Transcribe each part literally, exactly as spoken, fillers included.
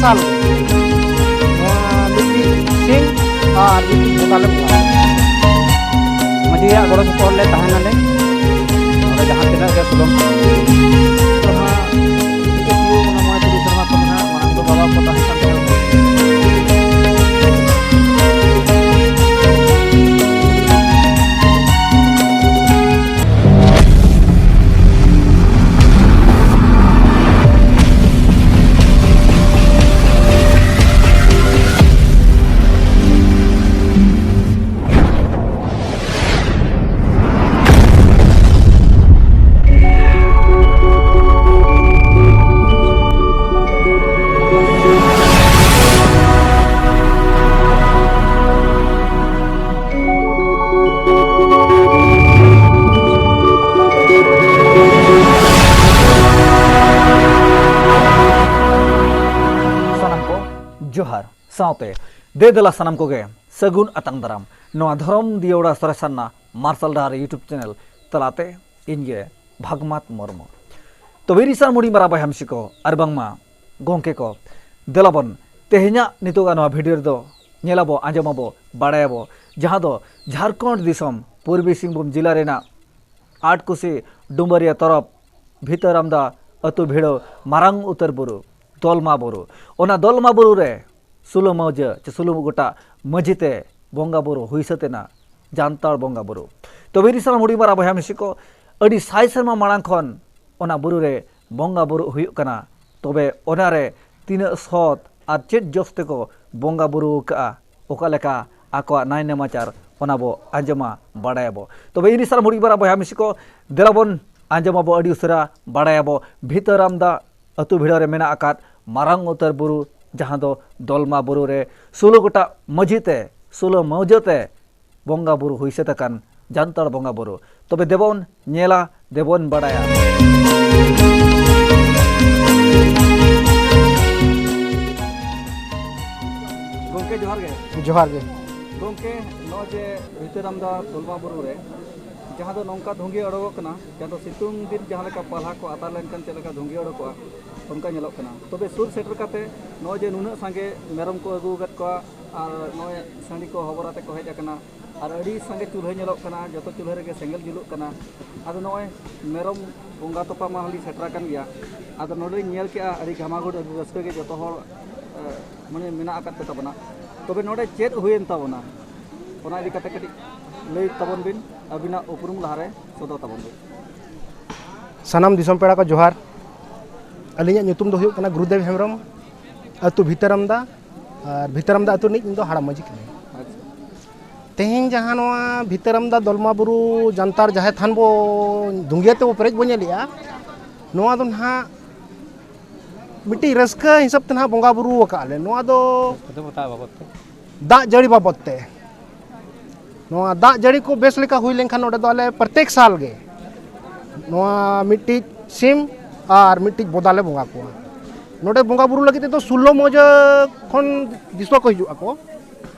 ᱱᱚᱣᱟ ᱢᱤᱫᱴᱤᱡ ᱥᱤᱢ ᱟᱨ ᱢᱤᱫᱴᱤᱡ ᱵᱚᱫᱟ ᱞᱮ ᱵᱚᱸᱜᱟ᱾ ᱢᱟᱹᱡᱷᱤᱭᱟᱜ ᱜᱚᱲᱚ ᱥᱚᱯᱚᱦᱚᱫ ᱞᱮ ᱛᱟᱦᱮᱱᱟᱞᱮ᱾ ᱱᱚᱰᱮ ᱡᱟᱦᱟᱸ ᱛᱤᱱᱟᱹᱜ ᱜᱮ ᱥᱩᱞᱩᱢ ᱫᱚ ᱦᱟᱸᱜ ᱚᱱᱟ ᱢᱚᱬᱮ ᱛᱩᱨᱩᱭ ᱥᱮᱨᱢᱟ ᱠᱷᱚᱱ ᱦᱟᱸᱜ ᱢᱟᱲᱟᱝ ᱫᱚ ᱵᱟᱵᱟ ᱠᱚ ᱛᱟᱦᱮᱸ ᱠᱟᱱ ᱛᱟᱦᱮᱸᱫ᱾ ᱥᱟᱱᱟᱢ ᱠᱚ ᱡᱚᱦᱟᱨ, ᱥᱟᱶᱛᱮ ᱫᱮ ᱫᱮᱞᱟ ᱥᱟᱱᱟᱢ ᱠᱚᱜᱮ ᱥᱟᱹᱜᱩᱱ ᱟᱛᱟᱝ ᱫᱟᱨᱟᱢ ᱱᱚᱣᱟ ᱫᱷᱚᱨᱚᱢ ᱫᱤᱭᱟᱹᱲᱟ ᱥᱚᱨᱮᱥᱟᱱᱟ ᱢᱟᱨᱥᱟᱞ ᱰᱟᱦᱟᱨ YouTube ᱪᱮᱱᱮᱞ ᱛᱟᱞᱟᱛᱮ᱾ ᱤᱧ ᱜᱮ ᱵᱷᱟᱜᱽᱢᱟᱛ ᱢᱩᱨᱢᱩ᱾ ᱛᱚᱵᱮ ᱤᱨᱤᱥᱟᱱ ᱢᱩᱲᱤ ᱢᱟᱨᱟ ᱵᱚᱭᱦᱟ ᱢᱤᱥᱤ ᱠᱚ ᱟᱨ ᱵᱟᱝᱢᱟ ᱜᱚᱢᱠᱮ ᱠᱚ, ᱫᱮᱞᱟᱵᱚᱱ ᱛᱮᱦᱮᱧᱟᱜ ᱱᱤᱛᱚᱜᱟᱜ ᱱᱚᱣᱟ ᱵᱷᱤᱰᱤᱭᱳ ᱨᱮᱫᱚ ᱧᱮᱞᱟᱵᱚ, ᱟᱸᱡᱚᱢᱟᱵᱚ, ᱵᱟᱲᱟᱭᱟᱵᱚ, ᱡᱟᱦᱟᱸ ᱫᱚ ᱡᱷᱟᱲᱠᱷᱚᱸᱰ ᱫᱤᱥᱚᱢ ᱯᱩᱨᱵᱤ ᱥᱤᱝᱵᱷᱩᱢ ᱡᱮᱞᱟ ᱨᱮᱱᱟᱜ ᱟᱴᱠᱩᱥᱤ ᱰᱩᱢᱵᱟᱹᱨᱤᱭᱟᱹ ᱛᱚᱨᱚᱯ ᱵᱷᱤᱛᱟᱹᱨ ᱟᱢᱫᱟ ᱟᱹᱛᱩ ᱵᱷᱤᱲᱟᱹᱣ ᱢᱟᱨᱟᱝ ᱩᱛᱟᱹᱨ ᱵᱩᱨᱩ ᱫᱚᱞᱢᱟ ᱵᱩᱨᱩ᱾ ᱚᱱᱟ ᱫᱚᱞᱢᱟ ᱵᱩᱨᱩ ᱨᱮ ᱥᱩᱞᱟᱹ ᱢᱟᱹᱣᱡᱟᱹ ᱪᱮ ᱥᱩᱞᱟᱹ ᱜᱚᱴᱟ ᱢᱟᱹᱡᱷᱤ ᱛᱮ ᱵᱚᱸᱜᱟ ᱵᱩᱨᱩ ᱦᱩᱭ ᱥᱟᱹᱛ ᱮᱱᱟ, ᱡᱟᱱᱛᱟᱲ ᱵᱚᱸᱜᱟ ᱵᱩᱨᱩ᱾ ᱛᱚᱵᱮ ᱤᱨᱤᱥᱟᱱ ᱦᱩᱰᱤᱧ ᱢᱟᱨᱟᱝ ᱵᱚᱭᱦᱟ ᱢᱤᱥᱤ ᱠᱚ, ᱟᱹᱰᱤ ᱥᱟᱭ ᱥᱮᱨᱢᱟ ᱢᱟᱲᱟᱝ ᱠᱷᱚᱱ ᱚᱱᱟ ᱵᱩᱨᱩ ᱨᱮ ᱵᱚᱸᱜᱟ ᱵᱩᱨᱩ ᱦᱩᱭᱩᱜ ᱠᱟᱱᱟ᱾ ᱛᱚᱵᱮ ᱚᱱᱟ ᱨᱮ ᱛᱤᱱᱟᱹᱜ ᱥᱚᱛ ᱟᱨ ᱪᱮᱫ ᱡᱚᱥ ᱛᱮᱠᱚ ᱵᱚᱸᱜᱟ ᱵᱩᱨᱩ ᱟᱠᱟᱜᱼᱟ, ᱚᱠᱟ ᱞᱮᱠᱟ ᱟᱠᱚᱣᱟᱜ ᱱᱟᱭ ᱱᱮᱢᱟᱪᱟᱨ, ᱚᱱᱟ ᱵᱚ ᱟᱸᱡᱚᱢᱟ, ᱵᱟᱲᱟᱭᱟᱵᱚ᱾ ᱛᱚᱵᱮ ᱤᱨᱤᱥᱟᱱ ᱦᱩᱰᱤᱧ ᱢᱟᱨᱟᱝ ᱵᱚᱭᱦᱟ ᱢᱤᱥᱤ ᱠᱚ, ᱫᱮᱞᱟ ᱵᱚᱱ ᱟᱸᱡᱚᱢᱟᱵᱚ ᱟᱹᱰᱤ ᱩᱥᱟᱹᱨᱟ, ᱵᱟᱲᱟᱭᱟᱵᱚ ᱵᱷᱤᱛᱟᱹᱨ ᱟᱢᱫᱟ ᱟᱹᱛᱩ ᱵᱷᱤᱲᱟᱹᱣ ᱨᱮ ᱢᱮᱱᱟᱜ ᱟᱠᱟᱫ ᱢᱟᱨᱟᱝ ᱩᱛᱟᱹᱨ ᱵᱩᱨᱩ, ᱡᱟᱦᱟᱸ ᱫᱚ ᱫᱚᱞᱢᱟ ᱵᱩᱨᱩ ᱨᱮ ᱥᱩᱞᱟᱹ ᱜᱚᱴᱟ ᱢᱟᱹᱡᱷᱤ ᱛᱮ, ᱥᱩᱞᱟᱹ ᱢᱟᱹᱣᱡᱟᱹ ᱛᱮ ᱵᱚᱸᱜᱟ ᱵᱩᱨᱩ ᱦᱩᱭ ᱥᱟᱹᱛ ᱟᱠᱟᱱ ᱡᱟᱱᱛᱟᱲ ᱵᱚᱸᱜᱟ ᱵᱩᱨᱩ᱾ ᱛᱚᱵᱮ ᱫᱮᱵᱚᱱ ᱧᱮᱞᱟ, ᱫᱮᱵᱚᱱ ᱵᱟᱲᱟᱭᱟ᱾ ᱜᱚᱢᱠᱮ, ᱡᱚᱦᱟᱨ ᱜᱮ᱾ ᱡᱚᱦᱟᱨ ᱜᱮ᱾ ᱜᱚᱢᱠᱮ, ᱱᱚᱜᱼᱚᱭ ᱡᱮ ᱵᱷᱤᱛᱟᱹᱨ ᱟᱢᱫᱟ ᱫᱚᱞᱢᱟ ᱵᱩᱨᱩ ᱨᱮ ᱡᱟᱦᱟᱸ ᱫᱚ ᱱᱚᱝᱠᱟ ᱫᱷᱩᱸᱜᱤ ᱚᱰᱚᱠᱚᱜ ᱠᱟᱱᱟ, ᱡᱟᱦᱟᱸ ᱫᱚ ᱥᱤᱛᱩᱝ ᱫᱤᱱ ᱡᱟᱦᱟᱸ ᱞᱮᱠᱟ ᱯᱟᱞᱦᱟ ᱠᱚ ᱟᱛᱟᱨ ᱞᱮᱱᱠᱷᱟᱱ ᱪᱮᱫ ᱞᱮᱠᱟ ᱫᱷᱩᱸᱜᱤ ᱚᱰᱚᱠᱚᱜᱼᱟ, ᱚᱱᱠᱟ ᱧᱮᱞᱚᱜ ᱠᱟᱱᱟ᱾ ᱛᱚᱵᱮ ᱥᱩᱨ ᱥᱮᱴᱮᱨ ᱠᱟᱛᱮ ᱱᱚᱜᱼᱚᱭ ᱡᱮ ᱱᱩᱱᱟᱹᱜ ᱥᱟᱸᱜᱮ ᱢᱮᱨᱚᱢ ᱠᱚ ᱟᱹᱜᱩ ᱟᱠᱟᱫ ᱠᱚᱣᱟ ᱟᱨ ᱱᱚᱜᱼᱚᱭ ᱥᱟᱺᱰᱤ ᱠᱚ ᱦᱚᱵᱚᱨ ᱟᱛᱮ ᱠᱚ ᱦᱮᱡ ᱟᱠᱟᱱᱟ ᱟᱨ ᱟᱹᱰᱤ ᱥᱟᱸᱜᱮ ᱪᱩᱞᱦᱟᱹ ᱧᱮᱞᱚᱜ ᱠᱟᱱᱟ, ᱡᱚᱛᱚ ᱪᱩᱞᱦᱟᱹ ᱨᱮᱜᱮ ᱥᱮᱸᱜᱮᱞ ᱡᱩᱞᱩᱜ ᱠᱟᱱᱟ᱾ ᱟᱫᱚ ᱱᱚᱜᱼᱚᱭ ᱢᱮᱨᱚᱢ ᱵᱚᱸᱜᱟ ᱛᱚᱯᱟ ᱢᱟ ᱦᱚᱸᱞᱤᱧ ᱥᱮᱴᱮᱨ ᱟᱠᱟᱱ ᱜᱮᱭᱟ, ᱟᱫᱚ ᱱᱚᱰᱮ ᱞᱤᱧ ᱧᱮᱞ ᱠᱮᱜᱼᱟ ᱟᱹᱰᱤ ᱜᱷᱟᱢᱟᱜᱷᱩᱴ, ᱟᱹᱰᱤ ᱨᱟᱹᱥᱠᱟᱹ ᱜᱮ ᱡᱚᱛᱚ ᱦᱚᱲ ᱮ, ᱢᱟᱱᱮ ᱢᱮᱱᱟᱜ ᱟᱠᱟᱫ ᱯᱮ ᱛᱟᱵᱚᱱᱟ᱾ ᱛᱚᱵᱮ ᱱᱚᱰᱮ ᱪᱮᱫ ᱦᱩᱭᱮᱱ ᱛᱟᱵᱚᱱᱟ, ᱚᱱᱟ ᱤᱫᱤ ᱠᱟᱛᱮ ᱠᱟᱹᱴᱤᱡ ᱞᱟᱹᱭ ᱛᱟᱵᱚᱱ ᱵᱤᱱ, ᱟᱹᱵᱤᱱᱟᱜ ᱩᱯᱨᱩᱢ ᱞᱟᱦᱟᱨᱮ ᱥᱚᱫᱚᱨ ᱛᱟᱵᱚᱱ ᱵᱤᱱ᱾ ᱥᱟᱱᱟᱢ ᱫᱤᱥᱚᱢ ᱯᱮᱲᱟ ᱠᱚ ᱡᱚᱦᱟᱨ᱾ ᱟᱹᱞᱤᱧᱟᱜ ᱧᱩᱛᱩᱢ ᱫᱚ ᱦᱩᱭᱩᱜ ᱠᱟᱱᱟ ᱜᱩᱨᱩᱫᱮᱵ ᱦᱮᱢᱵᱨᱚᱢ, ᱟᱹᱛᱩ ᱵᱷᱤᱛᱟᱹᱨᱟᱢᱫᱟ, ᱟᱨ ᱵᱷᱤᱛᱟᱹᱨᱟᱢᱫᱟ ᱟᱹᱛᱩ ᱨᱤᱱᱤᱡ ᱤᱧ ᱫᱚ ᱦᱟᱲᱟᱢ ᱢᱟᱹᱡᱷᱤ ᱠᱟᱹᱱᱟᱹᱧ᱾ ᱟᱪᱪᱷᱟ᱾ ᱛᱮᱦᱮᱧ ᱡᱟᱦᱟᱸ ᱱᱚᱣᱟ ᱵᱷᱤᱛᱟᱹᱨᱟᱢᱫᱟ ᱫᱚᱞᱢᱟ ᱵᱩᱨᱩ ᱡᱟᱱᱛᱟᱲ ᱡᱟᱦᱮᱨ ᱛᱷᱟᱱ ᱵᱚ ᱫᱷᱩᱝᱜᱤᱭᱟᱹ ᱛᱮᱵᱚ ᱯᱮᱨᱮᱡ ᱵᱚ ᱧᱮᱞᱮᱜᱼᱟ, ᱱᱚᱣᱟ ᱫᱚ ᱱᱟᱦᱟᱜ ᱢᱤᱫᱴᱤᱡ ᱨᱟᱹᱥᱠᱟᱹ ᱦᱤᱥᱟᱹᱵ ᱛᱮ ᱱᱟᱦᱟᱜ ᱵᱚᱸᱜᱟ ᱵᱩᱨᱩ ᱟᱠᱟᱫ ᱞᱮ᱾ ᱱᱚᱣᱟ ᱫᱚ ᱫᱟᱜ ᱡᱟᱹᱲᱤ ᱵᱟᱵᱚᱫ ᱛᱮ᱾ ᱱᱚᱣᱟ ᱫᱟᱜ ᱡᱟᱹᱲᱤ ᱠᱚ ᱵᱮᱥ ᱞᱮᱠᱟ ᱦᱩᱭ ᱞᱮᱱᱠᱷᱟᱱ ᱱᱚᱰᱮ ᱫᱚ ᱟᱞᱮ ᱯᱨᱚᱛᱮᱠ ᱥᱟᱞ ᱜᱮ ᱱᱚᱣᱟ ᱢᱤᱫᱴᱤᱡ ᱥᱤᱢ ᱟᱨ ᱢᱤᱫᱴᱤᱡ ᱵᱚᱫᱟ ᱞᱮ ᱵᱚᱸᱜᱟ ᱠᱚᱣᱟ᱾ ᱱᱚᱰᱮ ᱵᱚᱸᱜᱟ ᱵᱩᱨᱩ ᱞᱟᱹᱜᱤᱫ ᱛᱮᱫᱚ ᱥᱩᱞᱞᱚ ᱢᱚᱡᱟᱹ ᱠᱷᱚᱱ ᱫᱤᱥᱚᱢ ᱠᱚ ᱦᱤᱡᱩᱜ ᱟᱠᱚ,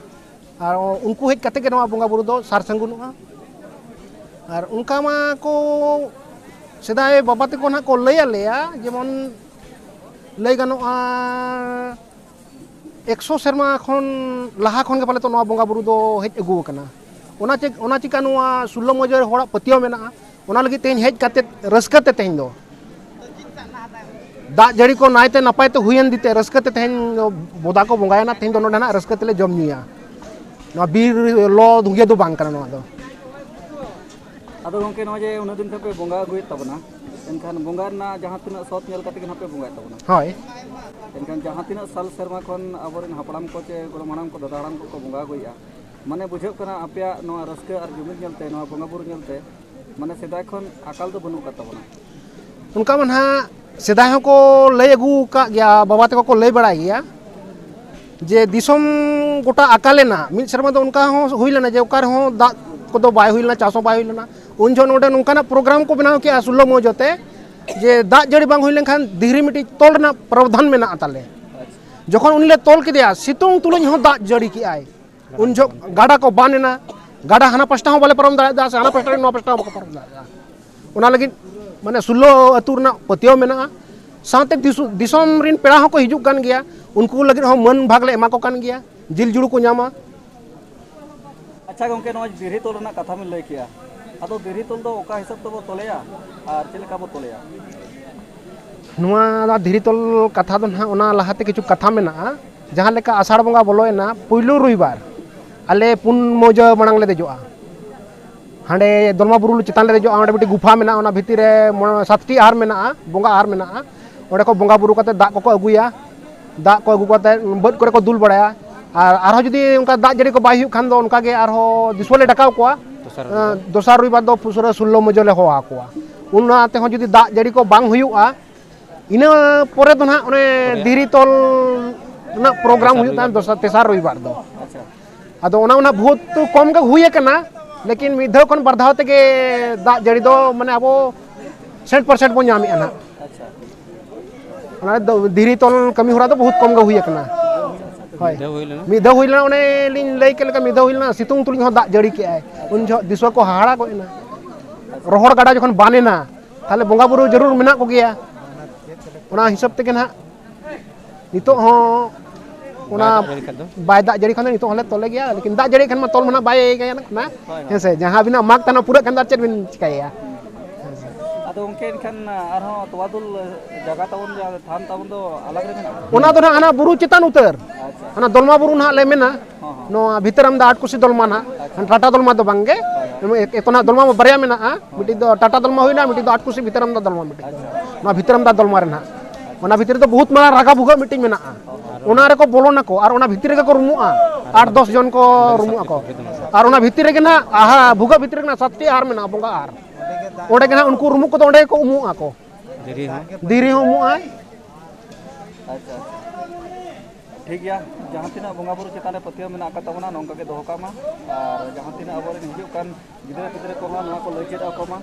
ᱟᱨ ᱩᱱᱠᱩ ᱦᱮᱡ ᱠᱟᱛᱮ ᱜᱮ ᱱᱚᱣᱟ ᱵᱚᱸᱜᱟ ᱵᱩᱨᱩ ᱫᱚ ᱥᱟᱨ ᱥᱟᱹᱜᱩᱱᱚᱜᱼᱟ᱾ ᱟᱨ ᱚᱱᱠᱟ ᱢᱟ ᱠᱚ ᱥᱮᱫᱟᱭ ᱵᱟᱵᱟ ᱛᱟᱠᱚ ᱱᱟᱦᱟᱜ ᱠᱚ ᱞᱟᱹᱭ ᱟᱞᱮᱭᱟ, ᱡᱮᱢᱚᱱ ᱞᱟᱹᱭ ᱜᱟᱱᱚᱜᱼᱟ ᱮᱠᱥᱚ ᱥᱮᱨᱢᱟ ᱠᱷᱚᱱ ᱞᱟᱦᱟ ᱠᱷᱚᱱ ᱜᱮ ᱯᱟᱞᱮ ᱛᱚ ᱱᱚᱣᱟ ᱵᱚᱸᱜᱟ ᱵᱩᱨᱩ ᱫᱚ ᱦᱮᱡ ᱟᱹᱜᱩ ᱟᱠᱟᱱᱟ᱾ ᱚᱱᱟ ᱪᱮ-, ᱚᱱᱟ ᱪᱤᱠᱟ ᱱᱚᱣᱟ ᱥᱩᱞᱞᱚ ᱢᱚᱡᱟᱹ ᱦᱚᱲᱟᱜ ᱯᱟᱹᱛᱭᱟᱹᱣ ᱢᱮᱱᱟᱜᱼᱟ, ᱚᱱᱟ ᱞᱟᱹᱜᱤᱫ ᱛᱮᱦᱮᱧ ᱦᱮᱡ ᱠᱟᱛᱮ ᱨᱟᱹᱥᱠᱟᱹ ᱛᱮ ᱛᱮᱦᱮᱧ ᱫᱚ ᱫᱟᱜ ᱡᱟᱹᱲᱤ ᱠᱚ ᱱᱟᱭᱛᱮ ᱱᱟᱯᱟᱭ ᱛᱮ ᱦᱩᱭᱮᱱ ᱫᱤᱛᱮ ᱨᱟᱹᱥᱠᱟᱹ ᱛᱮ ᱛᱮᱦᱮᱧ ᱫᱚ ᱵᱚᱫᱟ ᱠᱚ ᱵᱚᱸᱜᱟᱭᱮᱱᱟ᱾ ᱛᱮᱦᱮᱧ ᱫᱚ ᱱᱚᱰᱮ ᱱᱟᱜ ᱨᱟᱹᱥᱠᱟᱹ ᱛᱮᱞᱮ ᱡᱚᱢ ᱧᱩᱭᱟ᱾ ᱱᱚᱣᱟ ᱵᱤᱨ ᱞᱚ ᱫᱷᱩᱸᱜᱤᱭᱟᱹ ᱫᱚ ᱵᱟᱝ ᱠᱟᱱᱟ ᱱᱚᱣᱟ ᱫᱚ᱾ ᱟᱫᱚ ᱜᱚᱢᱠᱮ, ᱱᱚᱜᱼᱚᱭ ᱡᱮ ᱩᱱᱟᱹᱜ ᱫᱤᱱ ᱠᱷᱚᱱ ᱯᱮ ᱵᱚᱸᱜᱟ ᱟᱹᱜᱩᱭᱮᱫ ᱛᱟᱵᱚᱱᱟ, ᱮᱱᱠᱷᱟᱱ ᱵᱚᱸᱜᱟ ᱨᱮᱱᱟᱜ ᱡᱟᱦᱟᱸ ᱛᱤᱱᱟᱹᱜ ᱥᱚᱛ ᱧᱮᱞ ᱠᱟᱛᱮ ᱜᱮ ᱱᱟᱦᱟᱜ ᱯᱮ ᱵᱚᱸᱜᱟᱭᱮᱫ ᱛᱟᱵᱚᱱᱟ᱾ ᱦᱳᱭ᱾ ᱮᱱᱠᱷᱟᱱ ᱡᱟᱦᱟᱸ ᱛᱤᱱᱟᱹᱜ ᱥᱟᱞ ᱥᱮᱨᱢᱟ ᱠᱷᱚᱱ ᱟᱵᱚᱨᱮᱱ ᱦᱟᱯᱲᱟᱢ ᱠᱚ ᱪᱮ ᱜᱚᱲᱚᱢ ᱦᱟᱲᱟᱢ ᱠᱚ, ᱫᱟᱫᱟ ᱦᱟᱲᱟᱢ ᱠᱚᱠᱚ ᱵᱚᱸᱜᱟ ᱟᱹᱜᱩᱭᱮᱫᱼᱟ, ᱢᱟᱱᱮ ᱵᱩᱡᱷᱟᱹᱜ ᱠᱟᱱᱟ ᱟᱯᱮᱭᱟᱜ ᱱᱚᱣᱟ ᱨᱟᱹᱥᱠᱟᱹ ᱟᱨ ᱡᱩᱢᱤᱫ ᱧᱮᱞᱛᱮ, ᱱᱚᱣᱟ ᱵᱚᱸᱜᱟ ᱵᱩᱨᱩ ᱧᱮᱞᱛᱮ, ᱢᱟᱱᱮ ᱥᱮᱫᱟᱭ ᱠᱷᱚᱱ ᱟᱠᱟᱞ ᱫᱚ ᱵᱟᱹᱱᱩᱜ ᱟᱠᱟᱫ ᱛᱟᱵᱚᱱᱟ᱾ ᱚᱱᱠᱟ ᱢᱟ ᱱᱟᱦᱟᱜ ᱥᱮᱫᱟᱭ ᱦᱚᱸᱠᱚ ᱞᱟᱹᱭ ᱟᱹᱜᱩ ᱟᱠᱟᱫ ᱜᱮᱭᱟ, ᱵᱟᱵᱟ ᱛᱟᱠᱚ ᱠᱚ ᱞᱟᱹᱭ ᱵᱟᱲᱟᱭ ᱜᱮᱭᱟ ᱡᱮ ᱫᱤᱥᱚᱢ ᱜᱚᱴᱟ ᱟᱠᱟᱞᱮᱱᱟ᱾ ᱢᱤᱫ ᱥᱮᱨᱢᱟ ᱫᱚ ᱚᱱᱠᱟ ᱦᱚᱸ ᱦᱩᱭ ᱞᱮᱱᱟ ᱡᱮ ᱚᱠᱟ ᱨᱮᱦᱚᱸ ᱫᱟᱜ ᱠᱚᱫᱚ ᱵᱟᱭ ᱦᱩᱭ ᱞᱮᱱᱟ, ᱪᱟᱥ ᱦᱚᱸ ᱵᱟᱭ ᱦᱩᱭ ᱞᱮᱱᱟ᱾ ᱩᱱ ᱡᱚᱦᱚᱜ ᱱᱚᱰᱮ ᱱᱚᱝᱠᱟᱱᱟᱜ ᱯᱨᱳᱜᱨᱟᱢ ᱠᱚ ᱵᱮᱱᱟᱣ ᱠᱮᱜᱼᱟ ᱥᱩᱞᱞᱚ ᱢᱚᱡᱚ ᱛᱮ, ᱡᱮ ᱫᱟᱜ ᱡᱟᱹᱲᱤ ᱵᱟᱝ ᱦᱩᱭ ᱞᱮᱱᱠᱷᱟᱱ ᱫᱷᱤᱨᱤ ᱢᱤᱫᱴᱤᱡ ᱛᱚᱞ ᱨᱮᱱᱟᱜ ᱯᱨᱚᱵᱚᱫᱷᱟᱱ ᱢᱮᱱᱟᱜᱼᱟ ᱛᱟᱞᱮ᱾ ᱡᱚᱠᱷᱚᱱ ᱩᱱᱤ ᱞᱮ ᱛᱚᱞ ᱠᱮᱫᱮᱭᱟ, ᱥᱤᱛᱩᱝ ᱛᱩᱞᱩᱡ ᱦᱚᱸ ᱫᱟᱜ ᱡᱟᱹᱲᱤ ᱠᱮᱜᱼᱟᱭ᱾ ᱩᱱ ᱡᱚᱦᱚᱜ ᱜᱟᱰᱟ ᱠᱚ ᱵᱟᱱ ᱮᱱᱟ, ᱜᱟᱰᱟ ᱦᱟᱱᱟ ᱯᱟᱥᱴᱟ ᱦᱚᱸ ᱵᱟᱞᱮ ᱯᱟᱨᱚᱢ ᱫᱟᱲᱮᱭᱟᱜᱼᱟ, ᱥᱮ ᱦᱟᱱᱟ ᱯᱟᱥᱴᱟ ᱨᱮ ᱱᱚᱣᱟ ᱯᱟᱥᱴᱟ ᱦᱚᱸ ᱵᱟᱠᱚ ᱯᱟᱨᱚᱢ ᱫᱟᱲᱮᱭᱟᱜᱼᱟ᱾ ᱚᱱᱟ ᱞᱟᱹᱜᱤᱫ ᱢᱟᱱᱮ ᱥᱩᱞᱞᱚ ᱟᱹᱛᱩ ᱨᱮᱱᱟᱜ ᱯᱟᱹᱛᱭᱟᱹᱣ ᱢᱮᱱᱟᱜᱼᱟ᱾ ᱥᱟᱶᱛᱮ ᱫᱤᱥᱚ-, ᱫᱤᱥᱚᱢ ᱨᱮᱱ ᱯᱮᱲᱟ ᱦᱚᱸᱠᱚ ᱦᱤᱡᱩᱜ ᱠᱟᱱ ᱜᱮᱭᱟ, ᱩᱱᱠᱩ ᱞᱟᱹᱜᱤᱫ ᱦᱚᱸ ᱢᱟᱹᱱ ᱵᱷᱟᱜᱽ ᱞᱮ ᱮᱢᱟ ᱠᱚ ᱠᱟᱱ ᱜᱮᱭᱟ, ᱡᱤᱞ ᱡᱩᱲᱩ ᱠᱚ ᱧᱟᱢᱟ᱾ ᱟᱪᱪᱷᱟ ᱜᱚᱢᱠᱮ, ᱱᱚᱜᱼᱚᱭ ᱫᱤᱨᱦᱤ ᱛᱚᱞ ᱨᱮᱱᱟᱜ ᱠᱟᱛᱷᱟ ᱵᱤᱱ ᱞᱟᱹᱭ ᱠᱮᱜᱼᱟ, ᱟᱫᱚ ᱫᱤᱨᱦᱤ ᱛᱚᱞ ᱫᱚ ᱚᱠᱟ ᱦᱤᱥᱟᱹᱵ ᱛᱮᱵᱚ ᱛᱚᱞᱮᱭᱟ ᱟᱨ ᱪᱮᱫ ᱞᱮᱠᱟ ᱵᱚ ᱛᱚᱞᱮᱭᱟ? ᱱᱚᱣᱟ ᱫᱷᱤᱨᱤ ᱛᱚᱞ ᱠᱟᱛᱷᱟ ᱫᱚ ᱱᱟᱦᱟᱜ, ᱚᱱᱟ ᱞᱟᱦᱟᱛᱮ ᱠᱤᱪᱷᱩ ᱠᱟᱛᱷᱟ ᱢᱮᱱᱟᱜᱼᱟ᱾ ᱡᱟᱦᱟᱸ ᱞᱮᱠᱟ ᱟᱥᱟᱲ ᱵᱚᱸᱜᱟ ᱵᱚᱞᱚᱭᱮᱱᱟ, ᱯᱩᱭᱞᱩ ᱨᱚᱵᱤᱵᱟᱨ ᱟᱞᱮ ᱯᱩᱱ ᱢᱚᱡᱟ ᱢᱟᱲᱟᱝ ᱞᱮ ᱫᱮᱡᱚᱜᱼᱟ᱾ ᱦᱟᱸᱰᱮ ᱫᱚᱞᱢᱟ ᱵᱩᱨᱩ ᱪᱮᱛᱟᱱ ᱞᱮ ᱫᱮᱡᱚᱜᱼᱟ, ᱚᱸᱰᱮ ᱢᱤᱫᱴᱤᱡ ᱜᱩᱯᱷᱟ ᱢᱮᱱᱟᱜᱼᱟ, ᱚᱱᱟ ᱵᱷᱤᱛᱤᱨ ᱨᱮ ᱢᱚᱬᱮ, ᱥᱟᱛᱴᱤ ᱟᱦᱟᱨ ᱢᱮᱱᱟᱜᱼᱟ, ᱵᱚᱸᱜᱟ ᱟᱦᱟᱨ ᱢᱮᱱᱟᱜᱼᱟ᱾ ᱚᱸᱰᱮ ᱠᱚ ᱵᱚᱸᱜᱟ ᱵᱩᱨᱩ ᱠᱟᱛᱮ ᱫᱟᱜ ᱠᱚᱠᱚ ᱟᱹᱜᱩᱭᱟ᱾ ᱫᱟᱜ ᱠᱚ ᱟᱹᱜᱩ ᱠᱟᱛᱮ ᱵᱟᱹᱫᱽ ᱠᱚᱨᱮ ᱠᱚ ᱫᱩᱞ ᱵᱟᱲᱟᱭᱟ᱾ ᱟᱨ ᱟᱨᱦᱚᱸ ᱡᱩᱫᱤ ᱚᱱᱠᱟ ᱫᱟᱜ ᱡᱟᱹᱲᱤ ᱠᱚ ᱵᱟᱭ ᱦᱩᱭᱩᱜ ᱠᱷᱟᱱ ᱫᱚ, ᱚᱱᱠᱟ ᱜᱮ ᱟᱨᱦᱚᱸ ᱫᱤᱥᱣᱟᱹ ᱞᱮ ᱰᱟᱠᱟᱣ ᱠᱚᱣᱟ᱾ ᱫᱚᱥᱟᱨ ᱨᱚᱵᱤᱵᱟᱨ᱾ ᱮᱸ, ᱫᱚᱥᱟᱨ ᱨᱚᱵᱤᱵᱟᱨ ᱫᱚ ᱯᱩᱨᱟᱹ ᱥᱩᱞᱞᱚ ᱢᱚᱡᱚ ᱞᱮ ᱦᱚᱦᱚ ᱟᱠᱚᱣᱟ᱾ ᱚᱱᱟ ᱛᱮᱦᱚᱸ ᱡᱩᱫᱤ ᱫᱟᱜ ᱡᱟᱹᱲᱤ ᱠᱚ ᱵᱟᱝ ᱦᱩᱭᱩᱜᱼᱟ, ᱤᱱᱟᱹ ᱯᱚᱨᱮ ᱫᱚ ᱱᱟᱦᱟᱜ ᱚᱱᱮ ᱯᱚᱨᱮ᱾ ᱫᱷᱤᱨᱤ ᱛᱚᱞ ᱨᱮᱱᱟᱜ ᱯᱨᱳᱜᱨᱟᱢ ᱫᱚᱥᱟᱨ ᱦᱩᱭᱩᱜ ᱛᱟᱦᱮᱸᱫ ᱨᱚᱵᱤᱵᱟᱨ᱾ ᱫᱚᱥᱟᱨ, ᱛᱮᱥᱟᱨ ᱨᱚᱵᱤᱵᱟᱨ ᱫᱚ᱾ ᱟᱪᱪᱷᱟ᱾ ᱟᱫᱚ ᱚᱱᱟ, ᱚᱱᱟ ᱵᱚᱦᱩᱛ ᱠᱚᱢ ᱜᱮ ᱦᱩᱭ ᱟᱠᱟᱱᱟ, ᱞᱮᱠᱤᱱ ᱢᱤᱫ ᱫᱷᱟᱣ ᱠᱷᱚᱱ ᱵᱟᱨ ᱫᱷᱟᱣ ᱛᱮᱜᱮ ᱫᱟᱜ ᱡᱟᱹᱲᱤ ᱫᱚ ᱢᱟᱱᱮ ᱟᱵᱚ ᱥᱮᱱᱴ ᱯᱟᱨᱥᱮᱱᱴ ᱵᱚᱱ ᱧᱟᱢᱮᱫᱼᱟ ᱱᱟᱦᱟᱜ᱾ ᱟᱪᱪᱷᱟ᱾ ᱚᱱᱟ ᱫᱚ ᱫᱷᱤᱨᱤ ᱛᱚᱞ ᱠᱟᱹᱢᱤ ᱦᱚᱨᱟ ᱫᱚ ᱵᱚᱦᱩᱛ ᱠᱚᱢ ᱜᱮ ᱦᱩᱭ ᱟᱠᱟᱱᱟ᱾ ᱦᱳᱭ᱾ ᱢᱤᱫ ᱫᱷᱟᱣ ᱦᱩᱭ ᱞᱮᱱᱟ? ᱢᱤᱫ ᱫᱷᱟᱣ ᱦᱩᱭ ᱞᱮᱱᱟ, ᱚᱱᱮ ᱞᱤᱧ ᱞᱟᱹᱭ ᱠᱮᱫ ᱞᱮᱠᱟ, ᱢᱤᱫ ᱫᱷᱟᱣ ᱦᱩᱭ ᱞᱮᱱᱟ, ᱥᱤᱛᱩᱝ ᱛᱩᱞᱩᱡ ᱦᱚᱸ ᱫᱟᱜ ᱡᱟᱹᱲᱤ ᱠᱮᱜᱼᱟᱭ᱾ ᱩᱱ ᱡᱚᱦᱚᱜ ᱫᱤᱥᱣᱟᱹ ᱠᱚ ᱦᱟᱦᱟᱲᱟ ᱜᱚᱫ ᱮᱱᱟ᱾ ᱨᱚᱦᱚᱲ ᱜᱟᱰᱟ ᱡᱚᱠᱷᱚᱱ ᱵᱟᱱ ᱮᱱᱟ, ᱛᱟᱦᱚᱞᱮ ᱵᱚᱸᱜᱟ ᱵᱩᱨᱩ ᱡᱟᱹᱨᱩᱲ ᱢᱮᱱᱟᱜ ᱠᱚᱜᱮᱭᱟ᱾ ᱚᱱᱟ ᱦᱤᱥᱟᱹᱵ ᱛᱮᱜᱮ ᱱᱟᱦᱟᱜ ᱱᱤᱛᱚᱜ ᱦᱚᱸ ᱚᱱᱟ ᱵᱟᱭ ᱫᱟᱜ ᱡᱟᱹᱲᱤ ᱠᱷᱟᱱ ᱫᱚ? ᱵᱟᱭ ᱫᱟᱜ ᱡᱟᱹᱲᱤ ᱠᱷᱟᱱ ᱫᱚ ᱱᱤᱛᱚᱜ ᱦᱚᱸᱞᱮ ᱛᱚᱞᱮ ᱜᱮᱭᱟ, ᱞᱮᱠᱤᱱ ᱫᱟᱜ ᱡᱟᱹᱲᱤ ᱠᱷᱟᱱ ᱢᱟ ᱛᱚᱞ ᱢᱟ ᱱᱟᱦᱟᱜ ᱵᱟᱭ ᱜᱟᱱᱚᱜ ᱠᱟᱱᱟ᱾ ᱦᱳᱭ, ᱦᱳᱭ᱾ ᱦᱮᱸ ᱥᱮ, ᱡᱟᱦᱟᱸ ᱟᱹᱵᱤᱱᱟᱜ ᱢᱟᱜᱽ ᱛᱟᱦᱮᱱᱟ ᱯᱩᱨᱟᱹᱜ ᱠᱷᱟᱱ ᱫᱚ ᱟᱨ ᱪᱮᱫ ᱵᱤᱱ ᱪᱤᱠᱟᱹᱭᱟ? ᱦᱮᱸ ᱥᱮ᱾ ᱟᱫᱚ ᱜᱚᱢᱠᱮ, ᱮᱱᱠᱷᱟᱱ ᱟᱨᱦᱚᱸ ᱛᱚᱣᱟ ᱫᱩᱞ ᱡᱟᱭᱜᱟ ᱛᱟᱵᱚᱱ, ᱡᱟᱦᱟᱸ ᱛᱷᱟᱱ ᱛᱟᱵᱚᱱ ᱫᱚ ᱟᱞᱟᱜᱽ ᱨᱮ ᱢᱮᱱᱟᱜᱼᱟ? ᱚᱱᱟ ᱫᱚ ᱱᱟᱦᱟᱜ ᱦᱟᱱᱟ ᱵᱩᱨᱩ ᱪᱮᱛᱟᱱ ᱩᱛᱟᱹᱨ, ᱟᱪᱪᱷᱟ᱾ ᱦᱟᱱᱟ ᱫᱚᱞᱢᱟ ᱵᱩᱨᱩ ᱱᱟᱦᱟᱜ ᱞᱮ ᱢᱮᱱᱟ᱾ ᱦᱚᱸ, ᱦᱚᱸ᱾ ᱱᱚᱣᱟ ᱵᱷᱤᱛᱟᱹᱨᱟᱢᱫᱟ ᱟᱴᱠᱩᱥᱤ ᱫᱚᱞᱢᱟ ᱱᱟᱦᱟᱜ, ᱟᱪᱪᱷᱟ᱾ ᱴᱟᱴᱟ ᱫᱚᱞᱢᱟ ᱫᱚ ᱵᱟᱝ ᱜᱮ᱾ ᱦᱳᱭ, ᱦᱳᱭ᱾ ᱮᱠ-, ᱮᱠᱛᱚ ᱱᱟᱦᱟᱜ ᱫᱚᱞᱢᱟ ᱢᱟ ᱵᱟᱨᱭᱟ ᱢᱮᱱᱟᱜᱼᱟ, ᱦᱳᱭ᱾ ᱢᱤᱫᱴᱤᱡ ᱫᱚ ᱴᱟᱴᱟ ᱫᱚᱞᱢᱟ ᱦᱩᱭᱱᱟ, ᱢᱤᱫᱴᱤᱡ ᱫᱚ ᱟᱴᱠᱩᱥᱤ ᱵᱷᱤᱛᱟᱹᱨᱟᱢᱫᱟ ᱫᱚᱞᱢᱟ ᱢᱤᱫᱴᱤᱡ᱾ ᱟᱪᱪᱷᱟ᱾ ᱱᱚᱣᱟ ᱵᱷᱤᱛᱟᱹᱨᱟᱢᱫᱟ ᱫᱚᱞᱢᱟ ᱨᱮ ᱱᱟᱦᱟᱜ, ᱚᱱᱟ ᱵᱷᱤᱛᱤᱨ ᱨᱮᱫᱚ ᱵᱚᱦᱩᱛ ᱢᱟᱨᱟᱝ ᱨᱟᱜᱟ ᱵᱷᱩᱜᱟᱹᱜ ᱢᱤᱫᱴᱤᱡ ᱢᱮᱱᱟᱜᱼᱟ᱾ ᱚᱱᱟ ᱨᱮᱠᱚ ᱵᱚᱞᱚᱱᱟᱠᱚ ᱟᱨ ᱚᱱᱟ ᱵᱷᱤᱛᱤᱨ ᱨᱮᱜᱮ ᱠᱚ ᱨᱩᱢᱩᱜᱼᱟ᱾ ᱟᱴ ᱫᱚᱥ ᱡᱚᱱ ᱠᱚ ᱨᱩᱢᱩᱜ ᱟᱠᱚ᱾ ᱟᱨ ᱚᱱᱟ ᱵᱷᱤᱛᱤᱨ ᱨᱮᱜᱮ ᱱᱟᱦᱟᱜ, ᱟᱦᱟ, ᱵᱷᱩᱜᱟᱹᱜ ᱵᱷᱤᱛᱤᱨ ᱨᱮᱜᱮ ᱱᱟᱦᱟᱜ ᱥᱟᱛᱴᱤ ᱟᱦᱟᱨ ᱢᱮᱱᱟᱜᱼᱟ, ᱵᱚᱸᱜᱟ ᱟᱦᱟᱨ᱾ ᱚᱸᱰᱮ ᱜᱮ ᱱᱟᱦᱟᱜ ᱩᱱᱠᱩ ᱨᱩᱢᱩᱜ ᱠᱚᱫᱚ ᱚᱸᱰᱮ ᱜᱮᱠᱚ ᱩᱢᱩᱜ ᱟᱠᱚ᱾ ᱫᱷᱤᱨᱤ ᱦᱚᱸ? ᱫᱷᱤᱨᱤ ᱦᱚᱸ ᱩᱢᱩᱜ ᱟᱭ᱾ ᱟᱪᱪᱷᱟ, ᱟᱪᱪᱷᱟ᱾ ᱴᱷᱤᱠ ᱜᱮᱭᱟ, ᱡᱟᱦᱟᱸ ᱛᱤᱱᱟᱹᱜ ᱵᱚᱸᱜᱟ ᱵᱩᱨᱩ ᱪᱮᱛᱟᱱ ᱨᱮ ᱯᱟᱹᱛᱭᱟᱹᱣ ᱢᱮᱱᱟᱜ ᱟᱠᱟᱫ ᱛᱟᱵᱚᱱᱟ, ᱱᱚᱝᱠᱟ ᱜᱮ ᱫᱚᱦᱚ ᱠᱟᱜ ᱢᱟ᱾ ᱟᱨ ᱡᱟᱦᱟᱸ ᱛᱤᱱᱟᱹᱜ ᱟᱵᱚᱨᱮᱱ ᱦᱤᱡᱩᱜ ᱠᱟᱱ ᱜᱤᱫᱽᱨᱟᱹ ᱯᱤᱫᱽᱨᱟᱹ ᱠᱚᱦᱚᱸ ᱱᱚᱣᱟ ᱠᱚ ᱞᱟᱹᱭ ᱪᱮᱫ ᱟᱠᱚ ᱢᱟ᱾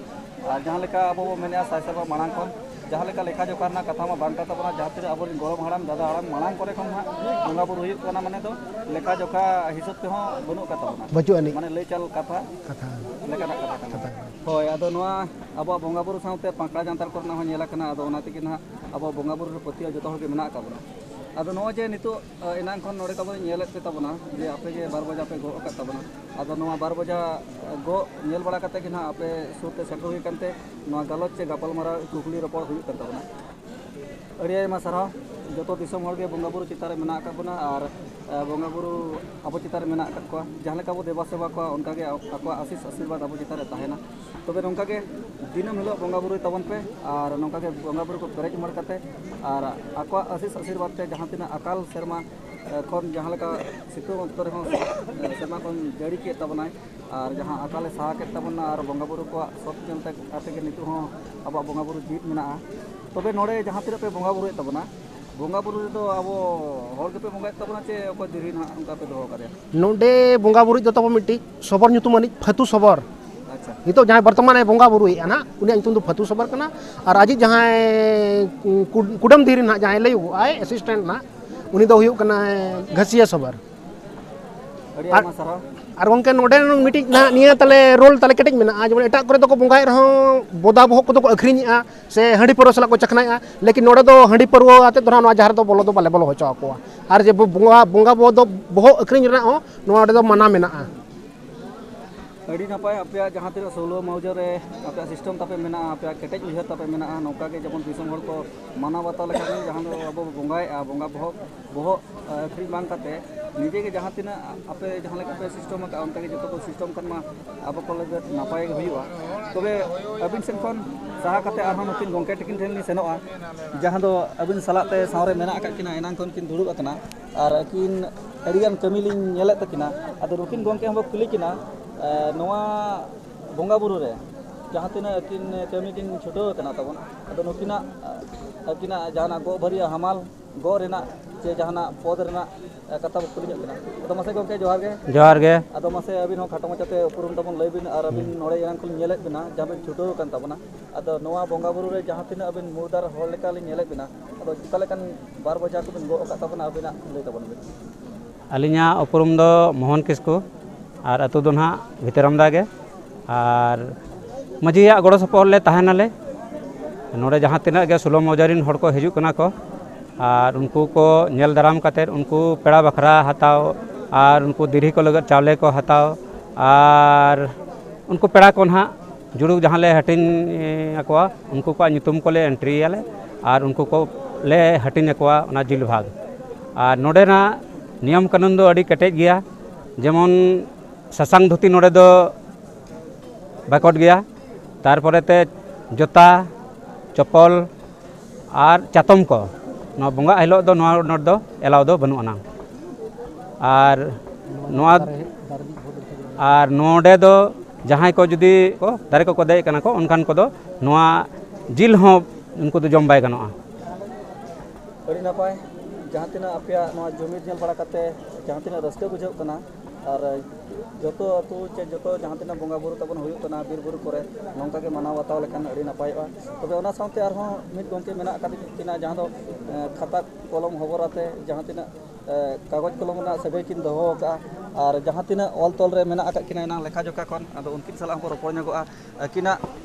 ᱟᱨ ᱡᱟᱦᱟᱸ ᱞᱮᱠᱟ ᱟᱵᱚ ᱵᱚ ᱢᱮᱱᱮᱫᱼᱟ, ᱥᱟᱭ ᱥᱮᱨᱢᱟ ᱢᱟᱲᱟᱝ ᱠᱷᱚᱱ ᱡᱟᱦᱟᱸ ᱞᱮᱠᱟ ᱞᱮᱠᱷᱟ ᱡᱚᱠᱷᱟ ᱨᱮᱱᱟᱜ ᱠᱟᱛᱷᱟ ᱢᱟ ᱵᱟᱝ ᱠᱟᱱ ᱛᱟᱵᱚᱱᱟ, ᱡᱟᱦᱟᱸ ᱛᱤᱱᱟᱹᱜ ᱟᱵᱚᱨᱮᱱ ᱜᱚᱲᱚᱢ ᱦᱟᱲᱟᱢ, ᱫᱟᱫᱟ ᱦᱟᱲᱟᱢ ᱢᱟᱲᱟᱝ ᱠᱚᱨᱮ ᱠᱷᱚᱱ ᱦᱟᱸᱜ ᱵᱚᱸᱜᱟ ᱵᱩᱨᱩ ᱦᱩᱭᱩᱜ ᱠᱟᱱᱟ, ᱢᱟᱱᱮ ᱫᱚ ᱞᱮᱠᱷᱟ ᱡᱚᱠᱷᱟ ᱦᱤᱥᱟᱹᱵ ᱛᱮᱦᱚᱸ ᱵᱟᱹᱱᱩᱜ ᱟᱠᱟᱫ ᱛᱟᱵᱚᱱᱟ᱾ ᱵᱟᱹᱪᱩᱜ ᱟᱹᱱᱤᱡ᱾ ᱢᱟᱱᱮ ᱞᱟᱹᱭ ᱪᱟᱞ ᱠᱟᱛᱷᱟ ᱠᱟᱛᱷᱟ᱾ ᱞᱮᱠᱟᱱᱟᱜ ᱠᱟᱛᱷᱟ ᱠᱟᱱᱟ᱾ ᱠᱟᱛᱷᱟ ᱠᱟᱱᱟ᱾ ᱦᱳᱭ, ᱟᱫᱚ ᱱᱚᱣᱟ ᱟᱵᱚᱣᱟᱜ ᱵᱚᱸᱜᱟ ᱵᱩᱨᱩ ᱥᱟᱶᱛᱮ ᱯᱟᱸᱠᱲᱟ ᱡᱟᱱᱛᱟᱲ ᱠᱚᱨᱮᱱᱟᱜ ᱦᱚᱸ ᱧᱮᱞ ᱟᱠᱟᱱᱟ, ᱟᱫᱚ ᱚᱱᱟ ᱛᱮᱜᱮ ᱱᱟᱦᱟᱜ ᱟᱵᱚ ᱵᱚᱸᱜᱟ ᱵᱩᱨᱩ ᱨᱮ ᱯᱟᱹᱛᱭᱟᱹᱣ ᱡᱚᱛᱚ ᱦᱚᱲ ᱜᱮ ᱢᱮᱱᱟᱜ ᱟᱠᱟᱫ ᱵᱚᱱᱟ᱾ ᱟᱫᱚ ᱱᱚᱜᱼᱚᱭ ᱡᱮ ᱱᱤᱛᱚᱜ, ᱮ, ᱮᱱᱟᱝ ᱠᱷᱚᱱ ᱱᱚᱰᱮ ᱛᱟᱵᱚᱱ ᱧᱮᱞᱮᱫ ᱯᱮ ᱛᱟᱵᱚᱱᱟ ᱡᱮ ᱟᱯᱮ ᱜᱮ ᱵᱟᱨ ᱵᱟᱡᱟ ᱯᱮ ᱜᱚᱜ ᱟᱠᱟᱫ ᱛᱟᱵᱚᱱᱟ᱾ ᱟᱫᱚ ᱱᱚᱣᱟ ᱵᱟᱨ ᱵᱟᱡᱟ, ᱮ, ᱜᱚᱜ ᱧᱮᱞ ᱵᱟᱲᱟ ᱠᱟᱛᱮ ᱜᱮ ᱱᱟᱦᱟᱜ ᱟᱯᱮ ᱥᱩᱨ ᱛᱮ ᱥᱮᱴᱮᱨ ᱦᱩᱭ ᱟᱠᱟᱱ ᱛᱮ ᱱᱚᱣᱟ ᱜᱟᱞᱚᱪ ᱪᱮ ᱜᱟᱯᱟᱞᱢᱟᱨᱟᱣ ᱠᱩᱠᱞᱤ ᱨᱚᱯᱚᱲ ᱦᱩᱭᱩᱜ ᱠᱟᱱ ᱛᱟᱵᱚᱱᱟ᱾ ᱟᱹᱰᱤ ᱟᱭᱢᱟ ᱥᱟᱨᱦᱟᱣ᱾ ᱡᱚᱛᱚ ᱫᱤᱥᱚᱢ ᱦᱚᱲ ᱜᱮ ᱵᱚᱸᱜᱟ ᱵᱩᱨᱩ ᱪᱮᱛᱟᱱ ᱨᱮ ᱢᱮᱱᱟᱜ ᱟᱠᱟᱫ ᱵᱚᱱᱟ ᱟᱨ, ᱮ, ᱵᱚᱸᱜᱟ ᱵᱩᱨᱩ ᱟᱵᱚ ᱪᱮᱛᱟᱱ ᱨᱮ ᱢᱮᱱᱟᱜ ᱟᱠᱟᱫ ᱠᱚᱣᱟ᱾ ᱡᱟᱦᱟᱸ ᱞᱮᱠᱟ ᱵᱚ ᱫᱮᱵᱟ ᱥᱮᱵᱟ ᱠᱚᱣᱟ, ᱚᱱᱠᱟ ᱜᱮ ᱟᱠᱚᱣᱟᱜ ᱟᱥᱤᱥ ᱟᱥᱤᱨᱵᱟᱫᱽ ᱟᱵᱚ ᱪᱮᱛᱟᱱ ᱨᱮ ᱛᱟᱦᱮᱱᱟ᱾ ᱛᱚᱵᱮ ᱱᱚᱝᱠᱟ ᱜᱮ ᱫᱤᱱᱟᱹᱢ ᱦᱤᱞᱳᱜ ᱵᱚᱸᱜᱟ ᱵᱩᱨᱩᱭ ᱛᱟᱵᱚᱱ ᱯᱮ ᱟᱨ ᱱᱚᱝᱠᱟ ᱜᱮ ᱵᱚᱸᱜᱟ ᱵᱩᱨᱩ ᱠᱚ ᱯᱮᱨᱮᱡ ᱩᱢᱟᱹᱲ ᱠᱟᱛᱮ ᱟᱨ ᱟᱠᱚᱣᱟᱜ ᱟᱥᱤᱥ ᱟᱥᱤᱨᱵᱟᱫᱽ ᱛᱮ ᱡᱟᱦᱟᱸ ᱛᱤᱱᱟᱹᱜ ᱟᱠᱟᱞ ᱥᱮᱨᱢᱟ, ᱮ, ᱠᱷᱚᱱ ᱡᱟᱦᱟᱸ ᱞᱮᱠᱟ ᱥᱤᱛᱩᱝ ᱚᱠᱛᱚ ᱨᱮᱦᱚᱸ, ᱮ, ᱥᱮᱨᱢᱟ ᱠᱷᱚᱱ ᱡᱟᱹᱲᱤ ᱠᱮᱫ ᱛᱟᱵᱚᱱᱟᱭ ᱟᱨ ᱡᱟᱦᱟᱸ ᱟᱠᱟᱞᱮ ᱥᱟᱦᱟ ᱠᱮᱫ ᱛᱟᱵᱚᱱᱟ ᱟᱨ ᱵᱚᱸᱜᱟ ᱵᱩᱨᱩ ᱠᱚᱣᱟᱜ ᱥᱚᱛ ᱧᱮᱞ ᱛᱮ ᱠᱟᱛᱮ ᱜᱮ ᱱᱤᱛᱚᱜ ᱦᱚᱸ ᱟᱵᱚᱣᱟᱜ ᱵᱚᱸᱜᱟ ᱵᱩᱨᱩ ᱡᱤᱣᱤᱫ ᱢᱮᱱᱟᱜᱼᱟ᱾ ᱛᱚᱵᱮ ᱱᱚᱰᱮ ᱡᱟᱦᱟᱸ ᱛᱤᱱᱟᱹᱜ ᱯᱮ ᱵᱚᱸᱜᱟ ᱵᱩᱨᱩᱭᱮᱫ ᱛᱟᱵᱚᱱᱟ, ᱵᱚᱸᱜᱟ ᱵᱩᱨᱩ ᱨᱮᱫᱚ ᱟᱵᱚ ᱦᱚᱲ ᱜᱮᱯᱮ ᱵᱚᱸᱜᱟᱭᱮᱫ ᱛᱟᱵᱚᱱᱟ ᱪᱮ ᱚᱠᱚᱭ ᱫᱤᱨᱦᱤ ᱱᱟᱦᱟᱜ ᱚᱱᱠᱟ ᱯᱮ ᱫᱚᱦᱚ ᱟᱠᱟᱫᱮᱭᱟ? ᱱᱚᱰᱮ ᱵᱚᱸᱜᱟ ᱵᱩᱨᱩ ᱫᱚ ᱛᱟᱵᱚ ᱢᱤᱫᱴᱤᱡ ᱥᱚᱵᱚᱨ ᱧᱩᱛᱩᱢᱟᱱᱤᱡ ᱯᱷᱟᱹᱛᱩ ᱥᱚᱵᱚᱨ᱾ ᱟᱪᱪᱷᱟ᱾ ᱱᱤᱛᱚᱜ ᱡᱟᱦᱟᱸᱭ ᱵᱚᱨᱛᱚᱢᱟᱱᱮ ᱵᱚᱸᱜᱟ ᱵᱩᱨᱩᱭᱮᱫᱼᱟ ᱱᱟᱦᱟᱜ, ᱩᱱᱤᱭᱟᱜ ᱧᱩᱛᱩᱢ ᱫᱚ ᱯᱷᱟᱹᱛᱩ ᱥᱚᱵᱚᱨ ᱠᱟᱱᱟ᱾ ᱟᱨ ᱟᱡᱤᱡ ᱡᱟᱦᱟᱸᱭ ᱠᱩ-, ᱠᱩᱰᱟᱹᱢ ᱫᱷᱤᱨᱤ ᱱᱟᱦᱟᱜ ᱡᱟᱦᱟᱸᱭ ᱞᱟᱹᱭᱩᱜᱚᱜᱼᱟᱭ, ᱮᱥᱤᱥᱴᱮᱱᱴ ᱱᱟᱦᱟᱜ, ᱩᱱᱤ ᱫᱚ ᱦᱩᱭᱩᱜ ᱠᱟᱱᱟᱭ ᱜᱷᱟᱹᱥᱤᱭᱟᱹ ᱥᱚᱵᱚᱨ᱾ ᱟᱹᱰᱤ ᱟᱨ, ᱟᱭᱢᱟ ᱥᱟᱨᱦᱟᱣ᱾ ᱟᱨ ᱜᱚᱢᱠᱮ, ᱱᱚᱰᱮ ᱢᱤᱫᱴᱤᱡ ᱱᱟᱦᱟᱜ ᱱᱤᱭᱟᱹ ᱛᱟᱞᱮ ᱨᱳᱞ ᱛᱟᱞᱮ ᱠᱮᱴᱮᱡ ᱢᱮᱱᱟᱜᱼᱟ, ᱡᱮᱢᱚᱱ ᱮᱴᱟᱜ ᱠᱚᱨᱮ ᱫᱚᱠᱚ ᱵᱚᱸᱜᱟᱭᱮᱫ ᱨᱮᱦᱚᱸ ᱵᱚᱫᱟ ᱵᱚᱦᱚᱜ ᱠᱚᱫᱚ ᱠᱚ ᱟᱹᱠᱷᱨᱤᱧᱮᱜᱼᱟ ᱥᱮ ᱦᱟᱺᱰᱤ ᱯᱟᱹᱣᱨᱟᱹ ᱥᱟᱞᱟᱜ ᱠᱚ ᱪᱟᱠᱷᱱᱟᱭᱮᱜᱼᱟ, ᱞᱮᱠᱤᱱ ᱱᱚᱰᱮ ᱫᱚ ᱦᱟᱺᱰᱤ ᱯᱟᱹᱣᱨᱟᱹ ᱟᱛᱮᱫ ᱫᱚ ᱱᱟᱦᱟᱜ ᱱᱚᱣᱟ ᱡᱟᱦᱮᱨ ᱨᱮᱫᱚ ᱵᱚᱞᱚ ᱫᱚ ᱵᱟᱞᱮ ᱵᱚᱞᱚ ᱦᱚᱪᱚ ᱟᱠᱚᱣᱟ᱾ ᱟᱨ ᱡᱮ ᱵᱚᱸᱜᱟ, ᱵᱚᱸᱜᱟ ᱵᱚᱦᱚᱜ ᱫᱚ, ᱵᱚᱦᱚᱜ ᱟᱹᱠᱷᱨᱤᱧ ᱨᱮᱱᱟᱜ ᱦᱚᱸ ᱱᱚᱣᱟ ᱨᱮᱫᱚ ᱢᱟᱱᱟ ᱢᱮᱱᱟᱜᱼᱟ᱾ ᱟᱹᱰᱤ ᱱᱟᱯᱟᱭ, ᱟᱯᱮᱭᱟᱜ ᱡᱟᱦᱟᱸ ᱛᱤᱱᱟᱹᱜ ᱥᱳᱞᱳ ᱢᱟᱹᱣᱡᱟᱹ ᱨᱮ ᱟᱯᱮᱭᱟᱜ ᱥᱤᱥᱴᱮᱢ ᱛᱟᱯᱮ ᱢᱮᱱᱟᱜᱼᱟ, ᱟᱯᱮᱭᱟᱜ ᱠᱮᱴᱮᱡ ᱩᱭᱦᱟᱹᱨ ᱛᱟᱯᱮ ᱢᱮᱱᱟᱜᱼᱟ, ᱱᱚᱝᱠᱟ ᱜᱮ ᱡᱮᱢᱚᱱ ᱫᱤᱥᱚᱢ ᱦᱚᱲ ᱠᱚ ᱢᱟᱱᱟᱣ ᱵᱟᱛᱟᱣ ᱞᱮᱠᱷᱟᱱ ᱡᱟᱦᱟᱸ ᱫᱚ ᱟᱵᱚ ᱵᱚ ᱵᱚᱸᱜᱟᱭᱮᱫᱼᱟ, ᱵᱚᱸᱜᱟ ᱵᱚᱦᱚᱜ, ᱵᱚᱦᱚᱜ, ᱮ, ᱟᱹᱠᱷᱨᱤᱧ ᱵᱟᱝ ᱠᱟᱛᱮ ᱱᱤᱡᱮ ᱜᱮ ᱡᱟᱦᱟᱸ ᱛᱤᱱᱟᱹᱜ ᱟᱯᱮ ᱡᱟᱦᱟᱸ ᱞᱮᱠᱟ ᱯᱮ ᱥᱤᱥᱴᱮᱢ ᱟᱠᱟᱫᱼᱟ, ᱚᱱᱠᱟ ᱜᱮ ᱡᱚᱛᱚ ᱠᱚ ᱥᱤᱥᱴᱮᱢ ᱠᱷᱟᱱ ᱢᱟ ᱟᱵᱚ ᱠᱚ ᱞᱟᱹᱜᱤᱫ ᱱᱟᱯᱟᱭ ᱜᱮ ᱦᱩᱭᱩᱜᱼᱟ᱾ ᱛᱚᱵᱮ ᱟᱹᱵᱤᱱ ᱥᱮᱫ ᱠᱷᱚᱱ ᱥᱟᱦᱟ ᱠᱟᱛᱮ ᱟᱨᱦᱚᱸ ᱱᱩᱠᱤᱱ ᱜᱚᱢᱠᱮ ᱛᱟᱹᱠᱤᱱ ᱴᱷᱮᱱ ᱞᱤᱧ ᱥᱮᱱᱚᱜᱼᱟ, ᱡᱟᱦᱟᱸ ᱫᱚ ᱟᱹᱵᱤᱱ ᱥᱟᱞᱟᱜ ᱛᱮ ᱥᱟᱶᱨᱮ ᱢᱮᱱᱟᱜ ᱟᱠᱟᱫ ᱠᱤᱱᱟ, ᱮᱱᱟᱝ ᱠᱷᱚᱱ ᱠᱤᱱ ᱫᱩᱲᱩᱵ ᱟᱠᱟᱱᱟ ᱟᱨ ᱟᱹᱠᱤᱱ ᱟᱹᱰᱤᱜᱟᱱ ᱠᱟᱹᱢᱤ ᱞᱤᱧ ᱧᱮᱞᱮᱫ ᱛᱟᱹᱠᱤᱱᱟ᱾ ᱟᱫᱚ ᱱᱩᱠᱤᱱ ᱜᱚᱢᱠᱮ ᱦᱚᱸ ᱵᱚ ᱠᱩᱞᱤ ᱠᱤᱱᱟ, ᱮ, ᱱᱚᱣᱟ ᱵᱚᱸᱜᱟ ᱵᱩᱨᱩ ᱨᱮ ᱡᱟᱦᱟᱸ ᱛᱤᱱᱟᱹᱜ ᱟᱹᱠᱤᱱ ᱠᱟᱹᱢᱤ ᱠᱤᱱ ᱪᱷᱩᱴᱟᱹᱣ ᱟᱠᱟᱱᱟ ᱛᱟᱵᱚᱱ, ᱟᱫᱚ ᱱᱩᱠᱤᱱᱟᱜ, ᱟᱹᱠᱤᱱᱟᱜ ᱡᱟᱦᱟᱱᱟᱜ ᱜᱚᱜ ᱵᱷᱟᱹᱨᱤᱭᱟᱹ ᱦᱟᱢᱟᱞ ᱜᱚᱜ ᱨᱮᱱᱟᱜ ᱪᱮ ᱡᱟᱦᱟᱱᱟᱜ ᱯᱚᱫ ᱨᱮᱱᱟᱜ ᱠᱟᱛᱷᱟ ᱵᱚ ᱠᱩᱞᱤ ᱧᱚᱜ ᱠᱤᱱᱟ᱾ ᱟᱫᱚ ᱢᱟᱥᱮ ᱜᱚᱢᱠᱮ, ᱡᱚᱦᱟᱨ ᱜᱮ᱾ ᱡᱚᱦᱟᱨ ᱜᱮ᱾ ᱟᱫᱚ ᱢᱟᱥᱮ ᱟᱹᱵᱤᱱ ᱦᱚᱸ ᱠᱷᱟᱴᱚ ᱢᱟᱪᱷᱟᱛᱮ ᱩᱯᱨᱩᱢ ᱛᱟᱵᱚᱱ ᱞᱟᱹᱭ ᱵᱤᱱ, ᱟᱨ ᱟᱹᱵᱤᱱ ᱱᱚᱰᱮ ᱮᱱᱟᱝ ᱠᱷᱚᱱ ᱧᱮᱞᱮᱫ ᱵᱤᱱᱟ, ᱡᱟᱦᱟᱸ ᱵᱤᱱ ᱪᱷᱩᱴᱟᱹᱣ ᱟᱠᱟᱱ ᱛᱟᱵᱚᱱᱟ᱾ ᱟᱫᱚ ᱱᱚᱣᱟ ᱵᱚᱸᱜᱟ ᱵᱩᱨᱩ ᱨᱮ ᱡᱟᱦᱟᱸ ᱛᱤᱱᱟᱹᱜ ᱟᱹᱵᱤᱱ ᱢᱩᱨᱫᱟᱨ ᱦᱚᱲ ᱞᱮᱠᱟ ᱞᱤᱧ ᱧᱮᱞᱮᱫ ᱵᱤᱱᱟ, ᱟᱫᱚ ᱚᱠᱟ ᱞᱮᱠᱟᱱ ᱵᱟᱨ ᱵᱟᱡᱟ ᱠᱚᱵᱤᱱ ᱜᱚᱜ ᱟᱠᱟᱫ ᱛᱟᱵᱚᱱᱟ, ᱟᱹᱵᱤᱱᱟᱜ ᱞᱟᱹᱭ ᱛᱟᱵᱚᱱ ᱵᱤᱱ᱾ ᱟᱹᱞᱤᱧᱟᱜ ᱩᱯᱨᱩᱢ ᱫᱚ ᱢᱳᱦᱚᱱ ᱠᱤᱥᱠᱩ, ᱟᱨ ᱟᱹᱛᱩ ᱫᱚ ᱱᱟᱦᱟᱜ ᱵᱷᱤᱛᱟᱹᱨᱟᱢᱫᱟ ᱜᱮ᱾ ᱟᱨ ᱢᱟᱹᱡᱷᱤᱭᱟᱜ ᱜᱚᱲᱚ ᱥᱚᱯᱚᱦᱚᱫ ᱞᱮ ᱛᱟᱦᱮᱱᱟᱞᱮ᱾ ᱱᱚᱰᱮ ᱡᱟᱦᱟᱸ ᱛᱤᱱᱟᱹᱜ ᱜᱮ ᱥᱩᱞᱚᱵᱷ ᱢᱚᱡᱩᱨᱤ ᱨᱮᱱ ᱦᱚᱲ ᱠᱚ ᱦᱤᱡᱩᱜ ᱠᱟᱱᱟ ᱠᱚ, ᱟᱨ ᱩᱱᱠᱩ ᱠᱚ ᱧᱮᱞ ᱫᱟᱨᱟᱢ ᱠᱟᱛᱮᱫ, ᱩᱱᱠᱩ ᱯᱮᱲᱟ ᱵᱟᱠᱷᱨᱟ ᱦᱟᱛᱟᱣ, ᱟᱨ ᱩᱱᱠᱩ ᱫᱤᱨᱦᱤ ᱠᱚ ᱞᱟᱹᱜᱤᱫ ᱪᱟᱣᱞᱮ ᱠᱚ ᱦᱟᱛᱟᱣ, ᱟᱨ ᱩᱱᱠᱩ ᱯᱮᱲᱟ ᱠᱚ ᱱᱟᱦᱟᱜ ᱡᱩᱲᱩ ᱡᱟᱦᱟᱸ ᱞᱮ ᱦᱟᱹᱴᱤᱧ ᱟᱠᱚᱣᱟ, ᱩᱱᱠᱩ ᱠᱚᱣᱟᱜ ᱧᱩᱛᱩᱢ ᱠᱚᱞᱮ ᱮᱱᱴᱨᱤᱭᱟᱞᱮ ᱟᱨ ᱩᱱᱠᱩ ᱠᱚᱞᱮ ᱦᱟᱹᱴᱤᱧ ᱟᱠᱚᱣᱟ ᱚᱱᱟ ᱡᱤᱞ ᱵᱷᱟᱜᱽ᱾ ᱟᱨ ᱱᱚᱰᱮᱱᱟᱜ ᱱᱤᱭᱚᱢ ᱠᱟᱹᱱᱩᱱ ᱫᱚ ᱟᱹᱰᱤ ᱠᱮᱴᱮᱡ ᱜᱮᱭᱟ᱾ ᱡᱮᱢᱚᱱ ᱥᱟᱥᱟᱝ ᱫᱷᱩᱛᱤ ᱱᱚᱰᱮ ᱫᱚ ᱵᱟᱠᱚᱴ ᱜᱮᱭᱟ, ᱛᱟᱨᱯᱚᱨᱮ ᱛᱮ ᱡᱩᱛᱟ, ᱪᱚᱯᱚᱞ, ᱟᱨ ᱪᱟᱛᱚᱢ ᱠᱚ ᱱᱚᱣᱟ ᱵᱚᱸᱜᱟᱜ ᱦᱤᱞᱳᱜ ᱫᱚ ᱱᱚᱣᱟ ᱱᱚᱰᱮ ᱫᱚ ᱮᱞᱟᱣ ᱫᱚ ᱵᱟᱹᱱᱩᱜ ᱟᱱᱟ᱾ ᱟᱨ ᱱᱚᱣᱟ, ᱟᱨ ᱱᱚᱰᱮ ᱫᱚ ᱡᱟᱦᱟᱸᱭ ᱠᱚ ᱡᱩᱫᱤ ᱠᱚ ᱫᱟᱨᱮ ᱠᱚᱠᱚ ᱫᱮᱡ ᱠᱟᱱᱟ ᱠᱚ, ᱚᱱᱠᱟᱱ ᱠᱚᱫᱚ ᱱᱚᱣᱟ ᱡᱤᱞ ᱦᱚᱸ ᱩᱱᱠᱩ ᱫᱚ ᱡᱚᱢ ᱵᱟᱭ ᱜᱟᱱᱚᱜᱼᱟ᱾ ᱟᱹᱰᱤ ᱱᱟᱯᱟᱭ, ᱡᱟᱦᱟᱸ ᱛᱤᱱᱟᱹᱜ ᱟᱯᱮᱭᱟᱜ ᱱᱚᱣᱟ ᱡᱩᱢᱤᱫ ᱧᱮᱞ ᱵᱟᱲᱟ ᱠᱟᱛᱮ ᱡᱟᱦᱟᱸ ᱛᱤᱱᱟᱹᱜ ᱨᱟᱹᱥᱠᱟᱹ ᱵᱩᱡᱷᱟᱹᱜ ᱠᱟᱱᱟ, ᱟᱨ ᱡᱚᱛᱚ ᱟᱹᱛᱩ ᱪᱮ ᱡᱚᱛᱚ ᱡᱟᱦᱟᱸ ᱛᱤᱱᱟᱹᱜ ᱵᱚᱸᱜᱟ ᱵᱩᱨᱩ ᱛᱟᱵᱚᱱ ᱦᱩᱭᱩᱜ ᱠᱟᱱᱟ ᱵᱤᱨ ᱵᱩᱨᱩ ᱠᱚᱨᱮ, ᱱᱚᱝᱠᱟ ᱜᱮ ᱢᱟᱱᱟᱣ ᱵᱟᱛᱟᱣ ᱞᱮᱠᱷᱟᱱ ᱟᱹᱰᱤ ᱱᱟᱯᱟᱭᱚᱜᱼᱟ᱾ ᱛᱚᱵᱮ ᱚᱱᱟ ᱥᱟᱶᱛᱮ ᱟᱨᱦᱚᱸ ᱢᱤᱫ ᱜᱚᱢᱠᱮ ᱢᱮᱱᱟᱜ ᱟᱠᱟᱫ ᱠᱤᱱᱟ, ᱡᱟᱦᱟᱸ ᱫᱚ, ᱮ, ᱠᱷᱟᱛᱟ ᱠᱚᱞᱚᱢ ᱦᱚᱵᱚᱨ ᱟᱛᱮ ᱡᱟᱦᱟᱸ ᱛᱤᱱᱟᱹᱜ, ᱮ, ᱠᱟᱜᱚᱡᱽ ᱠᱚᱞᱚᱢ ᱨᱮᱱᱟᱜ ᱥᱟᱹᱜᱟᱹᱭ ᱠᱤᱱ ᱫᱚᱦᱚ ᱟᱠᱟᱫᱼᱟ, ᱟᱨ ᱡᱟᱦᱟᱸ ᱛᱤᱱᱟᱹᱜ ᱚᱞ ᱛᱚᱞ ᱨᱮ ᱢᱮᱱᱟᱜ ᱟᱠᱟᱫ ᱠᱤᱱᱟ ᱮᱱᱟᱝ ᱞᱮᱠᱷᱟ ᱡᱚᱠᱷᱟ ᱠᱷᱚᱱ, ᱟᱫᱚ ᱩᱱᱠᱤᱱ ᱥᱟᱞᱟᱜ ᱦᱚᱸᱵᱚ ᱨᱚᱯᱚᱲ ᱧᱚᱜᱚᱜᱼᱟ᱾ ᱟᱹᱠᱤᱱᱟᱜ,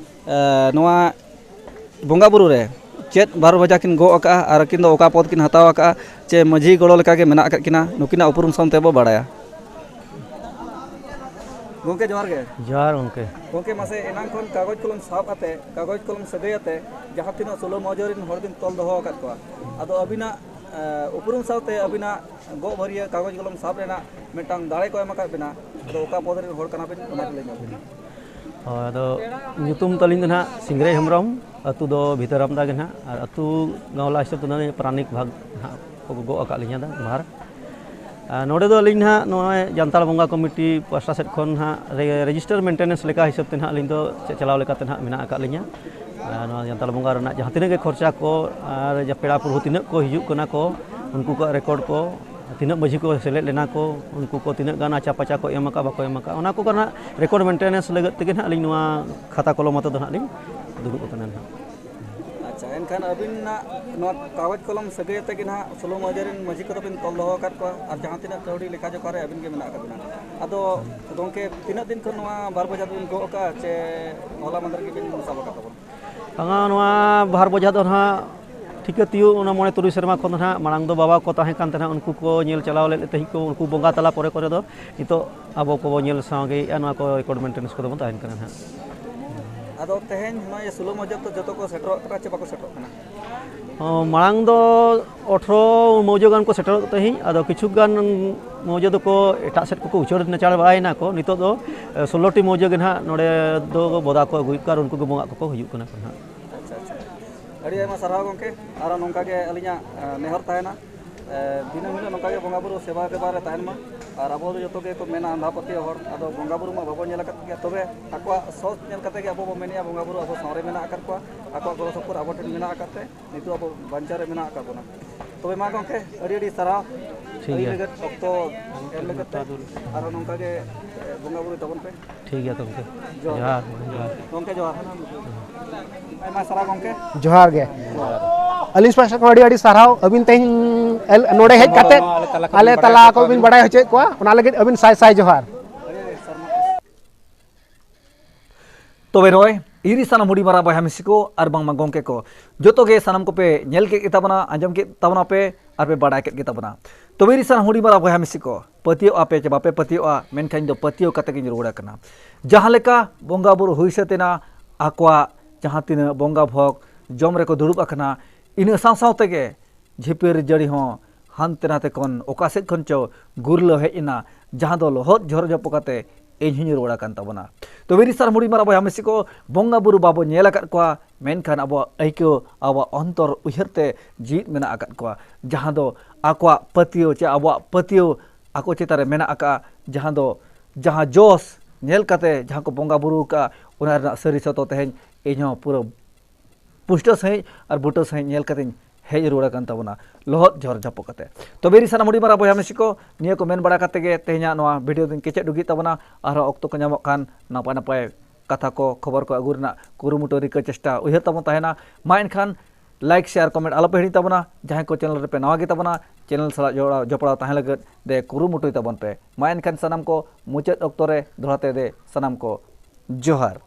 ᱮ, ᱱᱚᱣᱟ ᱵᱚᱸᱜᱟ ᱵᱩᱨᱩ ᱨᱮ ᱪᱮᱫ ᱵᱟᱨᱚ ᱵᱟᱡᱟ ᱠᱤᱱ ᱜᱚᱜ ᱟᱠᱟᱫᱼᱟ ᱟᱨ ᱟᱹᱠᱤᱱ ᱫᱚ ᱚᱠᱟ ᱯᱚᱫᱽ ᱠᱤᱱ ᱦᱟᱛᱟᱣ ᱟᱠᱟᱫᱼᱟ, ᱪᱮ ᱢᱟᱹᱡᱷᱤ ᱜᱚᱲᱚ ᱞᱮᱠᱟ ᱜᱮ ᱢᱮᱱᱟᱜ ᱟᱠᱟᱫ ᱠᱤᱱᱟ, ᱱᱩᱠᱤᱱᱟᱜ ᱩᱯᱨᱩᱢ ᱥᱟᱶᱛᱮ ᱵᱚ ᱵᱟᱲᱟᱭᱟ᱾ ᱜᱚᱢᱠᱮ, ᱡᱚᱦᱟᱨ ᱜᱮ᱾ ᱡᱚᱦᱟᱨ ᱜᱚᱢᱠᱮ᱾ ᱜᱚᱢᱠᱮ, ᱢᱟᱥᱮ ᱮᱱᱟᱝ ᱠᱷᱚᱱ ᱠᱟᱜᱚᱡᱽ ᱠᱚᱞᱚᱢ ᱥᱟᱵ ᱟᱛᱮ, ᱠᱟᱜᱚᱡᱽ ᱠᱚᱞᱚᱢ ᱥᱟᱹᱜᱟᱹᱭ ᱟᱛᱮ ᱡᱟᱦᱟᱸ ᱛᱤᱱᱟᱹᱜ ᱥᱳᱞᱳ ᱢᱚᱦᱟᱡᱚᱱ ᱨᱮᱱ ᱦᱚᱲ ᱵᱤᱱ ᱛᱚᱞ ᱫᱚᱦᱚ ᱟᱠᱟᱫ ᱠᱚᱣᱟ, ᱟᱫᱚ ᱟᱹᱵᱤᱱᱟᱜ, ᱮ, ᱩᱯᱨᱩᱢ ᱥᱟᱶᱛᱮ ᱟᱹᱵᱤᱱᱟᱜ ᱜᱚᱜ ᱵᱷᱟᱹᱨᱭᱟᱹ ᱠᱟᱜᱚᱡᱽ ᱠᱚᱞᱚᱢ ᱥᱟᱵ ᱨᱮᱱᱟᱜ ᱢᱤᱫᱴᱟᱝ ᱫᱟᱲᱮ ᱠᱚ ᱮᱢ ᱟᱠᱟᱫ ᱵᱤᱱᱟ, ᱟᱫᱚ ᱚᱠᱟ ᱯᱚᱫᱽ ᱨᱮᱱ ᱦᱚᱲ ᱠᱟᱱᱟ ᱵᱤᱱ, ᱚᱱᱟ ᱜᱮ ᱞᱟᱹᱭ ᱧᱚᱜ ᱵᱤᱱ᱾ ᱦᱳᱭ, ᱟᱫᱚ ᱧᱩᱛᱩᱢ ᱛᱟᱹᱞᱤᱧ ᱫᱚ ᱱᱟᱦᱟᱜ ᱥᱤᱝᱨᱟᱹᱭ ᱦᱮᱢᱵᱨᱚᱢ, ᱟᱹᱛᱩ ᱫᱚ ᱵᱷᱤᱛᱟᱹᱨᱟᱢᱫᱟ ᱜᱮ ᱱᱟᱦᱟᱜ, ᱟᱨ ᱟᱹᱛᱩ ᱜᱟᱶᱞᱟ ᱦᱤᱥᱟᱹᱵ ᱛᱮᱫᱚ ᱱᱟᱦᱟᱜ ᱯᱟᱨᱟᱱᱤᱠ ᱵᱷᱟᱜᱽ ᱱᱟᱦᱟᱜ ᱠᱚ ᱜᱚᱜ ᱟᱠᱟᱫ ᱞᱤᱧᱟ ᱫᱟ ᱵᱷᱟᱨ᱾ ᱟᱨ ᱱᱚᱰᱮ ᱫᱚ ᱟᱹᱞᱤᱧ ᱱᱟᱦᱟᱜ ᱱᱚᱜᱼᱚᱭ ᱡᱟᱱᱛᱟᱲ ᱵᱚᱸᱜᱟ ᱠᱚᱢᱤᱴᱤ ᱯᱟᱥᱴᱟ ᱥᱮᱫ ᱠᱷᱚᱱ ᱱᱟᱦᱟᱜ ᱨᱮ-, ᱨᱮᱡᱤᱥᱴᱟᱨ ᱢᱮᱱᱴᱮᱱᱮᱱᱥ ᱞᱮᱠᱟ ᱦᱤᱥᱟᱹᱵ ᱛᱮ ᱱᱟᱦᱟᱜ ᱟᱹᱞᱤᱧ ᱫᱚ ᱪᱮᱫ ᱪᱟᱞᱟᱣ ᱞᱮᱠᱟᱛᱮ ᱱᱟᱦᱟᱜ ᱢᱮᱱᱟᱜ ᱟᱠᱟᱫ ᱞᱤᱧᱟ᱾ ᱟᱨ ᱱᱚᱣᱟ ᱡᱟᱱᱛᱟᱲ ᱵᱚᱸᱜᱟ ᱨᱮᱱᱟᱜ ᱡᱟᱦᱟᱸ ᱛᱤᱱᱟᱹᱜ ᱜᱮ ᱠᱷᱚᱨᱪᱟ ᱠᱚ ᱟᱨ ᱡᱟ ᱯᱮᱲᱟ ᱯᱨᱚᱵᱷᱩ ᱛᱤᱱᱟᱹᱜ ᱠᱚ ᱦᱤᱡᱩᱜ ᱠᱟᱱᱟ ᱠᱚ, ᱩᱱᱠᱩ ᱠᱚᱣᱟᱜ ᱨᱮᱠᱚᱨᱰ ᱠᱚ, ᱛᱤᱱᱟᱹᱜ ᱢᱟᱹᱡᱷᱤ ᱠᱚ ᱥᱮᱞᱮᱫ ᱞᱮᱱᱟ ᱠᱚ, ᱩᱱᱠᱩ ᱠᱚ ᱛᱤᱱᱟᱹᱜ ᱜᱟᱱ ᱟᱪᱟ ᱯᱟᱪᱟ ᱠᱚ ᱮᱢ ᱟᱠᱟᱫ, ᱵᱟᱠᱚ ᱮᱢ ᱟᱠᱟᱫ, ᱚᱱᱟ ᱠᱚ ᱨᱮᱱᱟᱜ ᱨᱮᱠᱚᱨᱰ ᱢᱮᱱᱴᱮᱱᱮᱱᱥ ᱞᱟᱹᱜᱤᱫ ᱛᱮᱜᱮ ᱱᱟᱦᱟᱜ ᱟᱹᱞᱤᱧ ᱱᱚᱣᱟ ᱠᱷᱟᱛᱟ ᱠᱚᱞᱚᱢ ᱟᱛᱮ ᱫᱚ ᱱᱟᱦᱟᱜ ᱞᱤᱧ ᱫᱩᱲᱩᱵ ᱟᱠᱟᱱᱟ ᱱᱟᱦᱟᱜ᱾ ᱟᱪᱪᱷᱟ, ᱮᱱᱠᱷᱟᱱ ᱟᱹᱵᱤᱱᱟᱜ ᱱᱚᱣᱟ ᱠᱟᱜᱚᱡᱽ ᱠᱚᱞᱚᱢ ᱥᱟᱹᱜᱟᱹᱭ ᱟᱛᱮ ᱜᱮ ᱱᱟᱦᱟᱜ ᱥᱳᱞᱳ ᱢᱟᱹᱡᱷᱤ ᱨᱮᱱ ᱢᱟᱹᱡᱷᱤ ᱠᱚᱫᱚ ᱵᱤᱱ ᱛᱚᱞ ᱫᱚᱦᱚ ᱟᱠᱟᱫ ᱠᱚᱣᱟ ᱟᱨ ᱡᱟᱦᱟᱸ ᱛᱤᱱᱟᱹᱜ ᱠᱟᱹᱣᱰᱤ ᱞᱮᱠᱷᱟ ᱡᱚᱠᱷᱟ ᱨᱮ ᱟᱹᱵᱤᱱ ᱜᱮ ᱢᱮᱱᱟᱜ ᱟᱠᱟᱫ ᱵᱤᱱᱟ᱾ ᱟᱫᱚ ᱜᱚᱢᱠᱮ, ᱛᱤᱱᱟᱹᱜ ᱫᱤᱱ ᱠᱷᱚᱱ ᱱᱚᱣᱟ ᱵᱟᱨ ᱵᱟᱡᱟᱨ ᱫᱚᱵᱤᱱ ᱜᱚᱜ ᱟᱠᱟᱫᱼᱟ ᱥᱮ ᱦᱚᱞᱟ ᱢᱟᱫᱷᱮᱨ ᱜᱮᱵᱤᱱ ᱥᱟᱵ ᱟᱠᱟᱫ ᱛᱟᱵᱚᱱᱟ? ᱵᱟᱝᱟ, ᱱᱚᱣᱟ ᱵᱟᱦᱟᱨ ᱵᱚᱡᱷᱟ ᱫᱚ ᱱᱟᱦᱟᱜ ᱴᱷᱤᱠᱟᱹ ᱛᱤᱭᱳᱜ ᱚᱱᱟ ᱢᱚᱬᱮ ᱛᱩᱨᱩᱭ ᱥᱮᱨᱢᱟ ᱠᱷᱚᱱ ᱫᱚ ᱱᱟᱦᱟᱜ, ᱢᱟᱲᱟᱝ ᱫᱚ ᱵᱟᱵᱟ ᱠᱚ ᱛᱟᱦᱮᱸ ᱠᱟᱱ ᱛᱟᱦᱮᱱᱟ, ᱩᱱᱠᱩ ᱠᱚ ᱧᱮᱞ ᱪᱟᱞᱟᱣ ᱞᱮᱫ ᱛᱟᱦᱮᱸᱫ ᱠᱚ, ᱩᱱᱠᱩ ᱵᱚᱸᱜᱟ ᱛᱟᱞᱟ ᱯᱚᱨᱮ ᱠᱚᱨᱮ ᱫᱚ ᱱᱤᱛᱚᱜ ᱟᱵᱚ ᱠᱚᱵᱚ ᱧᱮᱞ ᱥᱟᱸᱜᱮᱭᱮᱫᱼᱟ, ᱱᱚᱣᱟ ᱠᱚ ᱨᱮᱠᱚᱨᱰ ᱢᱮᱱᱴᱮᱱᱮᱱᱥ ᱠᱚᱫᱚ ᱵᱚᱱ ᱛᱟᱦᱮᱱ ᱠᱟᱱᱟ ᱱᱟᱦᱟᱜ᱾ ᱟᱫᱚ ᱛᱮᱦᱮᱧ ᱱᱚᱜᱼᱚᱭ ᱥᱳᱞᱳ ᱢᱚᱦᱡᱚᱵ ᱫᱚ ᱡᱚᱛᱚ ᱠᱚ ᱥᱮᱴᱮᱨᱚᱜ ᱠᱟᱱᱟ ᱪᱮ ᱵᱟᱠᱚ ᱥᱮᱴᱮᱨᱚᱜ ᱠᱟᱱᱟ? ᱚ, ᱢᱟᱲᱟᱝ ᱫᱚ ᱟᱴᱷᱨᱚ ᱢᱟᱹᱣᱡᱟᱹ ᱜᱟᱱ ᱠᱚ ᱥᱮᱴᱮᱨᱚᱜ ᱛᱟᱦᱮᱸᱫ, ᱟᱫᱚ ᱠᱤᱪᱷᱩ ᱜᱟᱱ ᱢᱟᱹᱣᱡᱟᱹ ᱫᱚᱠᱚ ᱮᱴᱟᱜ ᱥᱮᱫ ᱠᱚᱠᱚ ᱩᱪᱟᱹᱲ ᱱᱟᱪᱟᱲ ᱵᱟᱲᱟᱭᱮᱱᱟ ᱠᱚ᱾ ᱱᱤᱛᱚᱜ ᱫᱚ, ᱮ, ᱥᱳᱞᱳ ᱴᱤ ᱢᱟᱹᱣᱡᱟᱹ ᱜᱮ ᱱᱟᱦᱟᱜ ᱱᱚᱰᱮ ᱫᱚ ᱵᱚᱫᱟ ᱠᱚ ᱟᱹᱜᱩᱭᱮᱫ ᱠᱚᱣᱟ ᱟᱨ ᱩᱱᱠᱩ ᱜᱮ ᱵᱚᱸᱜᱟ ᱠᱚᱠᱚ ᱦᱩᱭᱩᱜ ᱠᱟᱱᱟ ᱠᱚ ᱱᱟᱦᱟᱜ᱾ ᱟᱪᱪᱷᱟ, ᱟᱪᱪᱷᱟ᱾ ᱟᱹᱰᱤ ᱟᱭᱢᱟ ᱥᱟᱨᱦᱟᱣ ᱜᱚᱢᱠᱮ, ᱟᱨ ᱱᱚᱝᱠᱟ ᱜᱮ ᱟᱹᱞᱤᱧᱟᱜ, ᱮ, ᱱᱮᱦᱚᱨ ᱛᱟᱦᱮᱱᱟ, ᱮ, ᱫᱤᱱᱟᱹᱢ ᱦᱤᱞᱳᱜ ᱱᱚᱝᱠᱟ ᱜᱮ ᱵᱚᱸᱜᱟ ᱵᱩᱨᱩ ᱥᱮᱵᱟ ᱫᱮᱵᱟ ᱨᱮ ᱛᱟᱦᱮᱱ ᱢᱟ᱾ ᱟᱨ ᱟᱵᱚ ᱫᱚ ᱡᱚᱛᱚ ᱜᱮᱠᱚ ᱢᱮᱱᱟ ᱟᱸᱫᱷᱟ ᱯᱟᱹᱛᱭᱟᱹᱣ ᱦᱚᱲ, ᱟᱫᱚ ᱵᱚᱸᱜᱟ ᱵᱩᱨᱩ ᱢᱟ ᱵᱟᱵᱚ ᱧᱮᱞ ᱟᱠᱟᱫ ᱜᱮᱭᱟ, ᱛᱚᱵᱮ ᱟᱠᱚᱣᱟᱜ ᱥᱚᱛ ᱧᱮᱞ ᱠᱟᱛᱮ ᱜᱮ ᱟᱵᱚ ᱵᱚ ᱢᱮᱱᱮᱜᱼᱟ ᱵᱚᱸᱜᱟ ᱵᱩᱨᱩ ᱟᱵᱚ ᱥᱟᱶ ᱨᱮ ᱢᱮᱱᱟᱜ ᱟᱠᱟᱫ ᱠᱚᱣᱟ, ᱟᱠᱚᱣᱟᱜ ᱜᱚᱲᱚ ᱥᱚᱯᱚᱦᱚᱫ ᱟᱵᱚ ᱴᱷᱮᱱ ᱢᱮᱱᱟᱜ ᱟᱠᱟᱫ ᱛᱮ ᱱᱤᱛᱚᱜ ᱟᱵᱚ ᱵᱟᱧᱪᱟᱣ ᱨᱮ ᱢᱮᱱᱟᱜ ᱟᱠᱟᱫ ᱵᱚᱱᱟ᱾ ᱛᱚᱵᱮ ᱢᱟ ᱜᱚᱢᱠᱮ, ᱟᱹᱰᱤ ᱟᱹᱰᱤ ᱥᱟᱨᱦᱟᱣ᱾ ᱴᱷᱤᱠ ᱟᱹᱞᱤᱧ ᱜᱮᱭᱟ᱾ ᱞᱟᱹᱜᱤᱫ ᱚᱠᱛᱚ ᱮᱢ ᱞᱟᱹᱜᱤᱫ ᱛᱮ᱾ ᱟᱨᱦᱚᱸ ᱱᱚᱝᱠᱟ ᱜᱮ, ᱮ, ᱵᱚᱸᱜᱟ ᱵᱩᱨᱩᱭ ᱛᱟᱵᱚᱱ ᱯᱮ᱾ ᱴᱷᱤᱠ ᱜᱮᱭᱟ ᱛᱚ ᱜᱚᱢᱠᱮ᱾ ᱡᱚᱦᱟᱨ᱾ ᱡᱚᱦᱟᱨ, ᱡᱚᱦᱟᱨ᱾ ᱜᱚᱢᱠᱮ ᱡᱚᱦᱟᱨ᱾ ᱟᱭᱢᱟ ᱥᱟᱨᱦᱟᱣ ᱜᱚᱢᱠᱮ᱾ ᱡᱚᱦᱟᱨ ᱜᱮ᱾ ᱟᱹᱞᱤᱧ ᱯᱟᱦᱴᱟ ᱠᱷᱚᱱ ᱟᱹᱰᱤ ᱟᱹᱰᱤ ᱥᱟᱨᱦᱟᱣ, ᱟᱹᱵᱤᱱ ᱛᱮᱦᱮᱧ ᱮᱞ-, ᱱᱚᱰᱮ ᱦᱮᱡ ᱠᱟᱛᱮ ᱟᱞᱮ ᱛᱟᱞᱟ ᱠᱚ ᱵᱤᱱ ᱵᱟᱲᱟᱭ ᱦᱚᱪᱚᱭᱮᱫ ᱠᱚᱣᱟ, ᱚᱱᱟ ᱞᱟᱹᱜᱤᱫ ᱟᱹᱵᱤᱱ ᱥᱟᱭ ᱥᱟᱭ ᱡᱚᱦᱟᱨ᱾ ᱛᱚᱵᱮ ᱱᱚᱜᱼᱚᱭ ᱤᱧ ᱨᱮᱱ ᱥᱟᱱᱟᱢ ᱦᱩᱰᱤᱧ ᱢᱟᱨᱟᱝ ᱵᱚᱭᱦᱟ ᱢᱤᱥᱤ ᱠᱚ ᱟᱨ ᱵᱟᱝᱢᱟ ᱜᱚᱢᱠᱮ ᱠᱚ, ᱡᱚᱛᱚ ᱜᱮ ᱥᱟᱱᱟᱢ ᱠᱚᱯᱮ ᱧᱮᱞ ᱠᱮᱫ ᱜᱮᱛᱟ ᱵᱚᱱᱟ, ᱟᱸᱡᱚᱢ ᱠᱮᱫ ᱛᱟᱵᱚᱱᱟ ᱯᱮ ᱟᱨ ᱯᱮ ᱵᱟᱰᱟᱭ ᱠᱮᱫ ᱜᱮᱛᱟ ᱵᱚᱱᱟ᱾ ᱛᱚᱵᱮ ᱤᱧ ᱨᱮᱱ ᱥᱟᱱᱟᱢ ᱦᱩᱰᱤᱧ ᱢᱟᱨᱟᱝ ᱵᱚᱭᱦᱟ ᱢᱤᱥᱤ ᱠᱚ, ᱯᱟᱹᱛᱭᱟᱹᱣᱟᱜᱼᱟ ᱯᱮ ᱪᱮ ᱵᱟᱯᱮ ᱯᱟᱹᱛᱭᱟᱹᱣᱟᱜᱼᱟ, ᱢᱮᱱᱠᱷᱟᱱ ᱤᱧ ᱫᱚ ᱯᱟᱹᱛᱭᱟᱹᱣ ᱠᱟᱛᱮ ᱜᱤᱧ ᱨᱩᱣᱟᱹᱲ ᱟᱠᱟᱱᱟ᱾ ᱡᱟᱦᱟᱸ ᱞᱮᱠᱟ ᱵᱚᱸᱜᱟ ᱵᱩᱨᱩ ᱦᱩᱭ ᱥᱟᱹᱛ ᱮᱱᱟ, ᱟᱠᱚᱣᱟᱜ ᱡᱟᱦᱟᱸ ᱛᱤᱱᱟᱹᱜ ᱵᱚᱸᱜᱟ ᱵᱷᱳᱜᱽ ᱡᱚᱢ ᱨᱮᱠᱚ ᱫᱩᱲᱩᱵ ᱟᱠᱟᱱᱟ, ᱤᱱᱟᱹ ᱥᱟᱶ ᱥᱟᱶ ᱛᱮᱜᱮ ᱡᱷᱤᱯᱤᱨ ᱡᱟᱹᱲᱤ ᱦᱚᱸ ᱦᱟᱱᱛᱮ ᱱᱟᱛᱮ ᱠᱷᱚᱱ ᱚᱠᱟ ᱥᱮᱫ ᱠᱷᱚᱱ ᱪᱚ ᱜᱩᱨᱞᱟᱹ ᱦᱮᱡ ᱮᱱᱟ, ᱡᱟᱦᱟᱸ ᱫᱚ ᱞᱚᱦᱚᱫ ᱡᱷᱚᱨ ᱡᱷᱚᱯᱚ ᱠᱟᱛᱮ ᱤᱧ ᱦᱚᱸᱧ ᱨᱩᱣᱟᱹᱲ ᱟᱠᱟᱱ ᱛᱟᱵᱚᱱᱟ᱾ ᱛᱚᱵᱮ ᱤᱧ ᱨᱮᱱ ᱥᱟᱱᱟᱢ ᱦᱩᱰᱤᱧ ᱢᱟᱨᱟᱝ ᱵᱚᱭᱦᱟ ᱢᱤᱥᱤ ᱠᱚ, ᱵᱚᱸᱜᱟ ᱵᱩᱨᱩ ᱵᱟᱵᱚ ᱧᱮᱞ ᱟᱠᱟᱫ ᱠᱚᱣᱟ, ᱢᱮᱱᱠᱷᱟᱱ ᱟᱵᱚᱣᱟᱜ ᱟᱹᱭᱠᱟᱹᱣ, ᱟᱵᱚᱣᱟᱜ ᱚᱱᱛᱚᱨ ᱩᱭᱦᱟᱹᱨ ᱛᱮ ᱡᱤᱣᱤᱫ ᱢᱮᱱᱟᱜ ᱟᱠᱟᱫ ᱠᱚᱣᱟ, ᱡᱟᱦᱟᱸ ᱫᱚ ᱟᱠᱚᱣᱟᱜ ᱯᱟᱹᱛᱭᱟᱹᱣ ᱪᱮ ᱟᱵᱚᱣᱟᱜ ᱯᱟᱹᱛᱭᱟᱹᱣ ᱟᱠᱚ ᱪᱮᱛᱟᱱ ᱨᱮ ᱢᱮᱱᱟᱜ ᱟᱠᱟᱫᱼᱟ, ᱡᱟᱦᱟᱸ ᱫᱚ, ᱡᱟᱦᱟᱸ ᱡᱚᱥ ᱧᱮᱞ ᱠᱟᱛᱮ ᱡᱟᱦᱟᱸ ᱠᱚ ᱵᱚᱸᱜᱟ ᱵᱩᱨᱩ ᱟᱠᱟᱫᱼᱟ, ᱚᱱᱟ ᱨᱮᱱᱟᱜ ᱥᱟᱹᱨᱤ ᱥᱚᱛᱚ ᱛᱮᱦᱮᱧ ᱤᱧ ᱦᱚᱸ ᱯᱩᱨᱟᱹ ᱯᱩᱥᱴᱟᱹᱣ ᱥᱟᱺᱦᱤᱡ ᱟᱨ ᱵᱩᱴᱟᱹ ᱥᱟᱺᱦᱤᱡ ᱧᱮᱞ ᱠᱟᱛᱮᱧ ᱦᱮᱡ ᱨᱩᱣᱟᱹᱲ ᱟᱠᱟᱱ ᱛᱟᱵᱚᱱᱟ, ᱞᱚᱦᱚᱫ ᱡᱷᱚᱨ ᱡᱷᱟᱹᱯᱩ ᱠᱟᱛᱮ᱾ ᱛᱚᱵᱮ ᱨᱤ ᱥᱟᱱᱟᱢ ᱦᱩᱰᱤᱧ ᱢᱟᱨᱟᱝ ᱵᱚᱭᱦᱟ ᱢᱤᱥᱤ ᱠᱚ, ᱱᱤᱭᱟᱹ ᱠᱚ ᱢᱮᱱ ᱵᱟᱲᱟ ᱠᱟᱛᱮ ᱜᱮ ᱛᱮᱦᱮᱧᱟᱜ ᱱᱚᱣᱟ ᱵᱷᱤᱰᱤᱭᱳ ᱫᱚᱧ ᱠᱮᱪᱮᱫ ᱰᱩᱜᱤᱜ ᱛᱟᱵᱚᱱᱟ᱾ ᱟᱨᱦᱚᱸ ᱚᱠᱛᱚ ᱠᱚ ᱧᱟᱢᱚᱜ ᱠᱷᱟᱱ ᱱᱟᱯᱟᱭ ᱱᱟᱯᱟᱭ ᱠᱟᱛᱷᱟ ᱠᱚ, ᱠᱷᱚᱵᱚᱨ ᱠᱚ ᱟᱹᱜᱩ ᱨᱮᱱᱟᱜ ᱠᱩᱨᱩᱢᱩᱴᱩ ᱨᱤᱠᱟᱹ ᱪᱮᱥᱴᱟ ᱩᱭᱦᱟᱹᱨ ᱛᱟᱵᱚᱱ ᱛᱟᱦᱮᱱᱟ᱾ ᱢᱟ ᱮᱱᱠᱷᱟᱱ ᱞᱟᱭᱤᱠ, ᱥᱮᱭᱟᱨ, ᱠᱚᱢᱮᱱᱴ ᱟᱞᱚᱯᱮ ᱦᱤᱲᱤᱧ ᱛᱟᱵᱚᱱᱟ᱾ ᱡᱟᱦᱟᱸᱭ ᱠᱚ ᱪᱮᱱᱮᱞ ᱨᱮᱯᱮ ᱱᱟᱣᱟ ᱜᱮ ᱛᱟᱵᱚᱱᱟ, ᱪᱮᱱᱮᱞ ᱥᱟᱞᱟᱜ ᱡᱚᱲᱟᱣ ᱡᱚᱯᱲᱟᱣ ᱛᱟᱦᱮᱸ ᱞᱟᱹᱜᱤᱫ ᱫᱮ ᱠᱩᱨᱩᱢᱩᱴᱩᱭ ᱛᱟᱵᱚᱱ ᱯᱮ᱾ ᱢᱟ ᱮᱱᱠᱷᱟᱱ ᱥᱟᱱᱟᱢ ᱠᱚ ᱢᱩᱪᱟᱹᱫ ᱚᱠᱛᱚ ᱨᱮ ᱫᱚᱦᱲᱟ ᱛᱮ ᱫᱮ ᱥᱟᱱᱟᱢ ᱠᱚ ᱡᱚᱦᱟᱨ᱾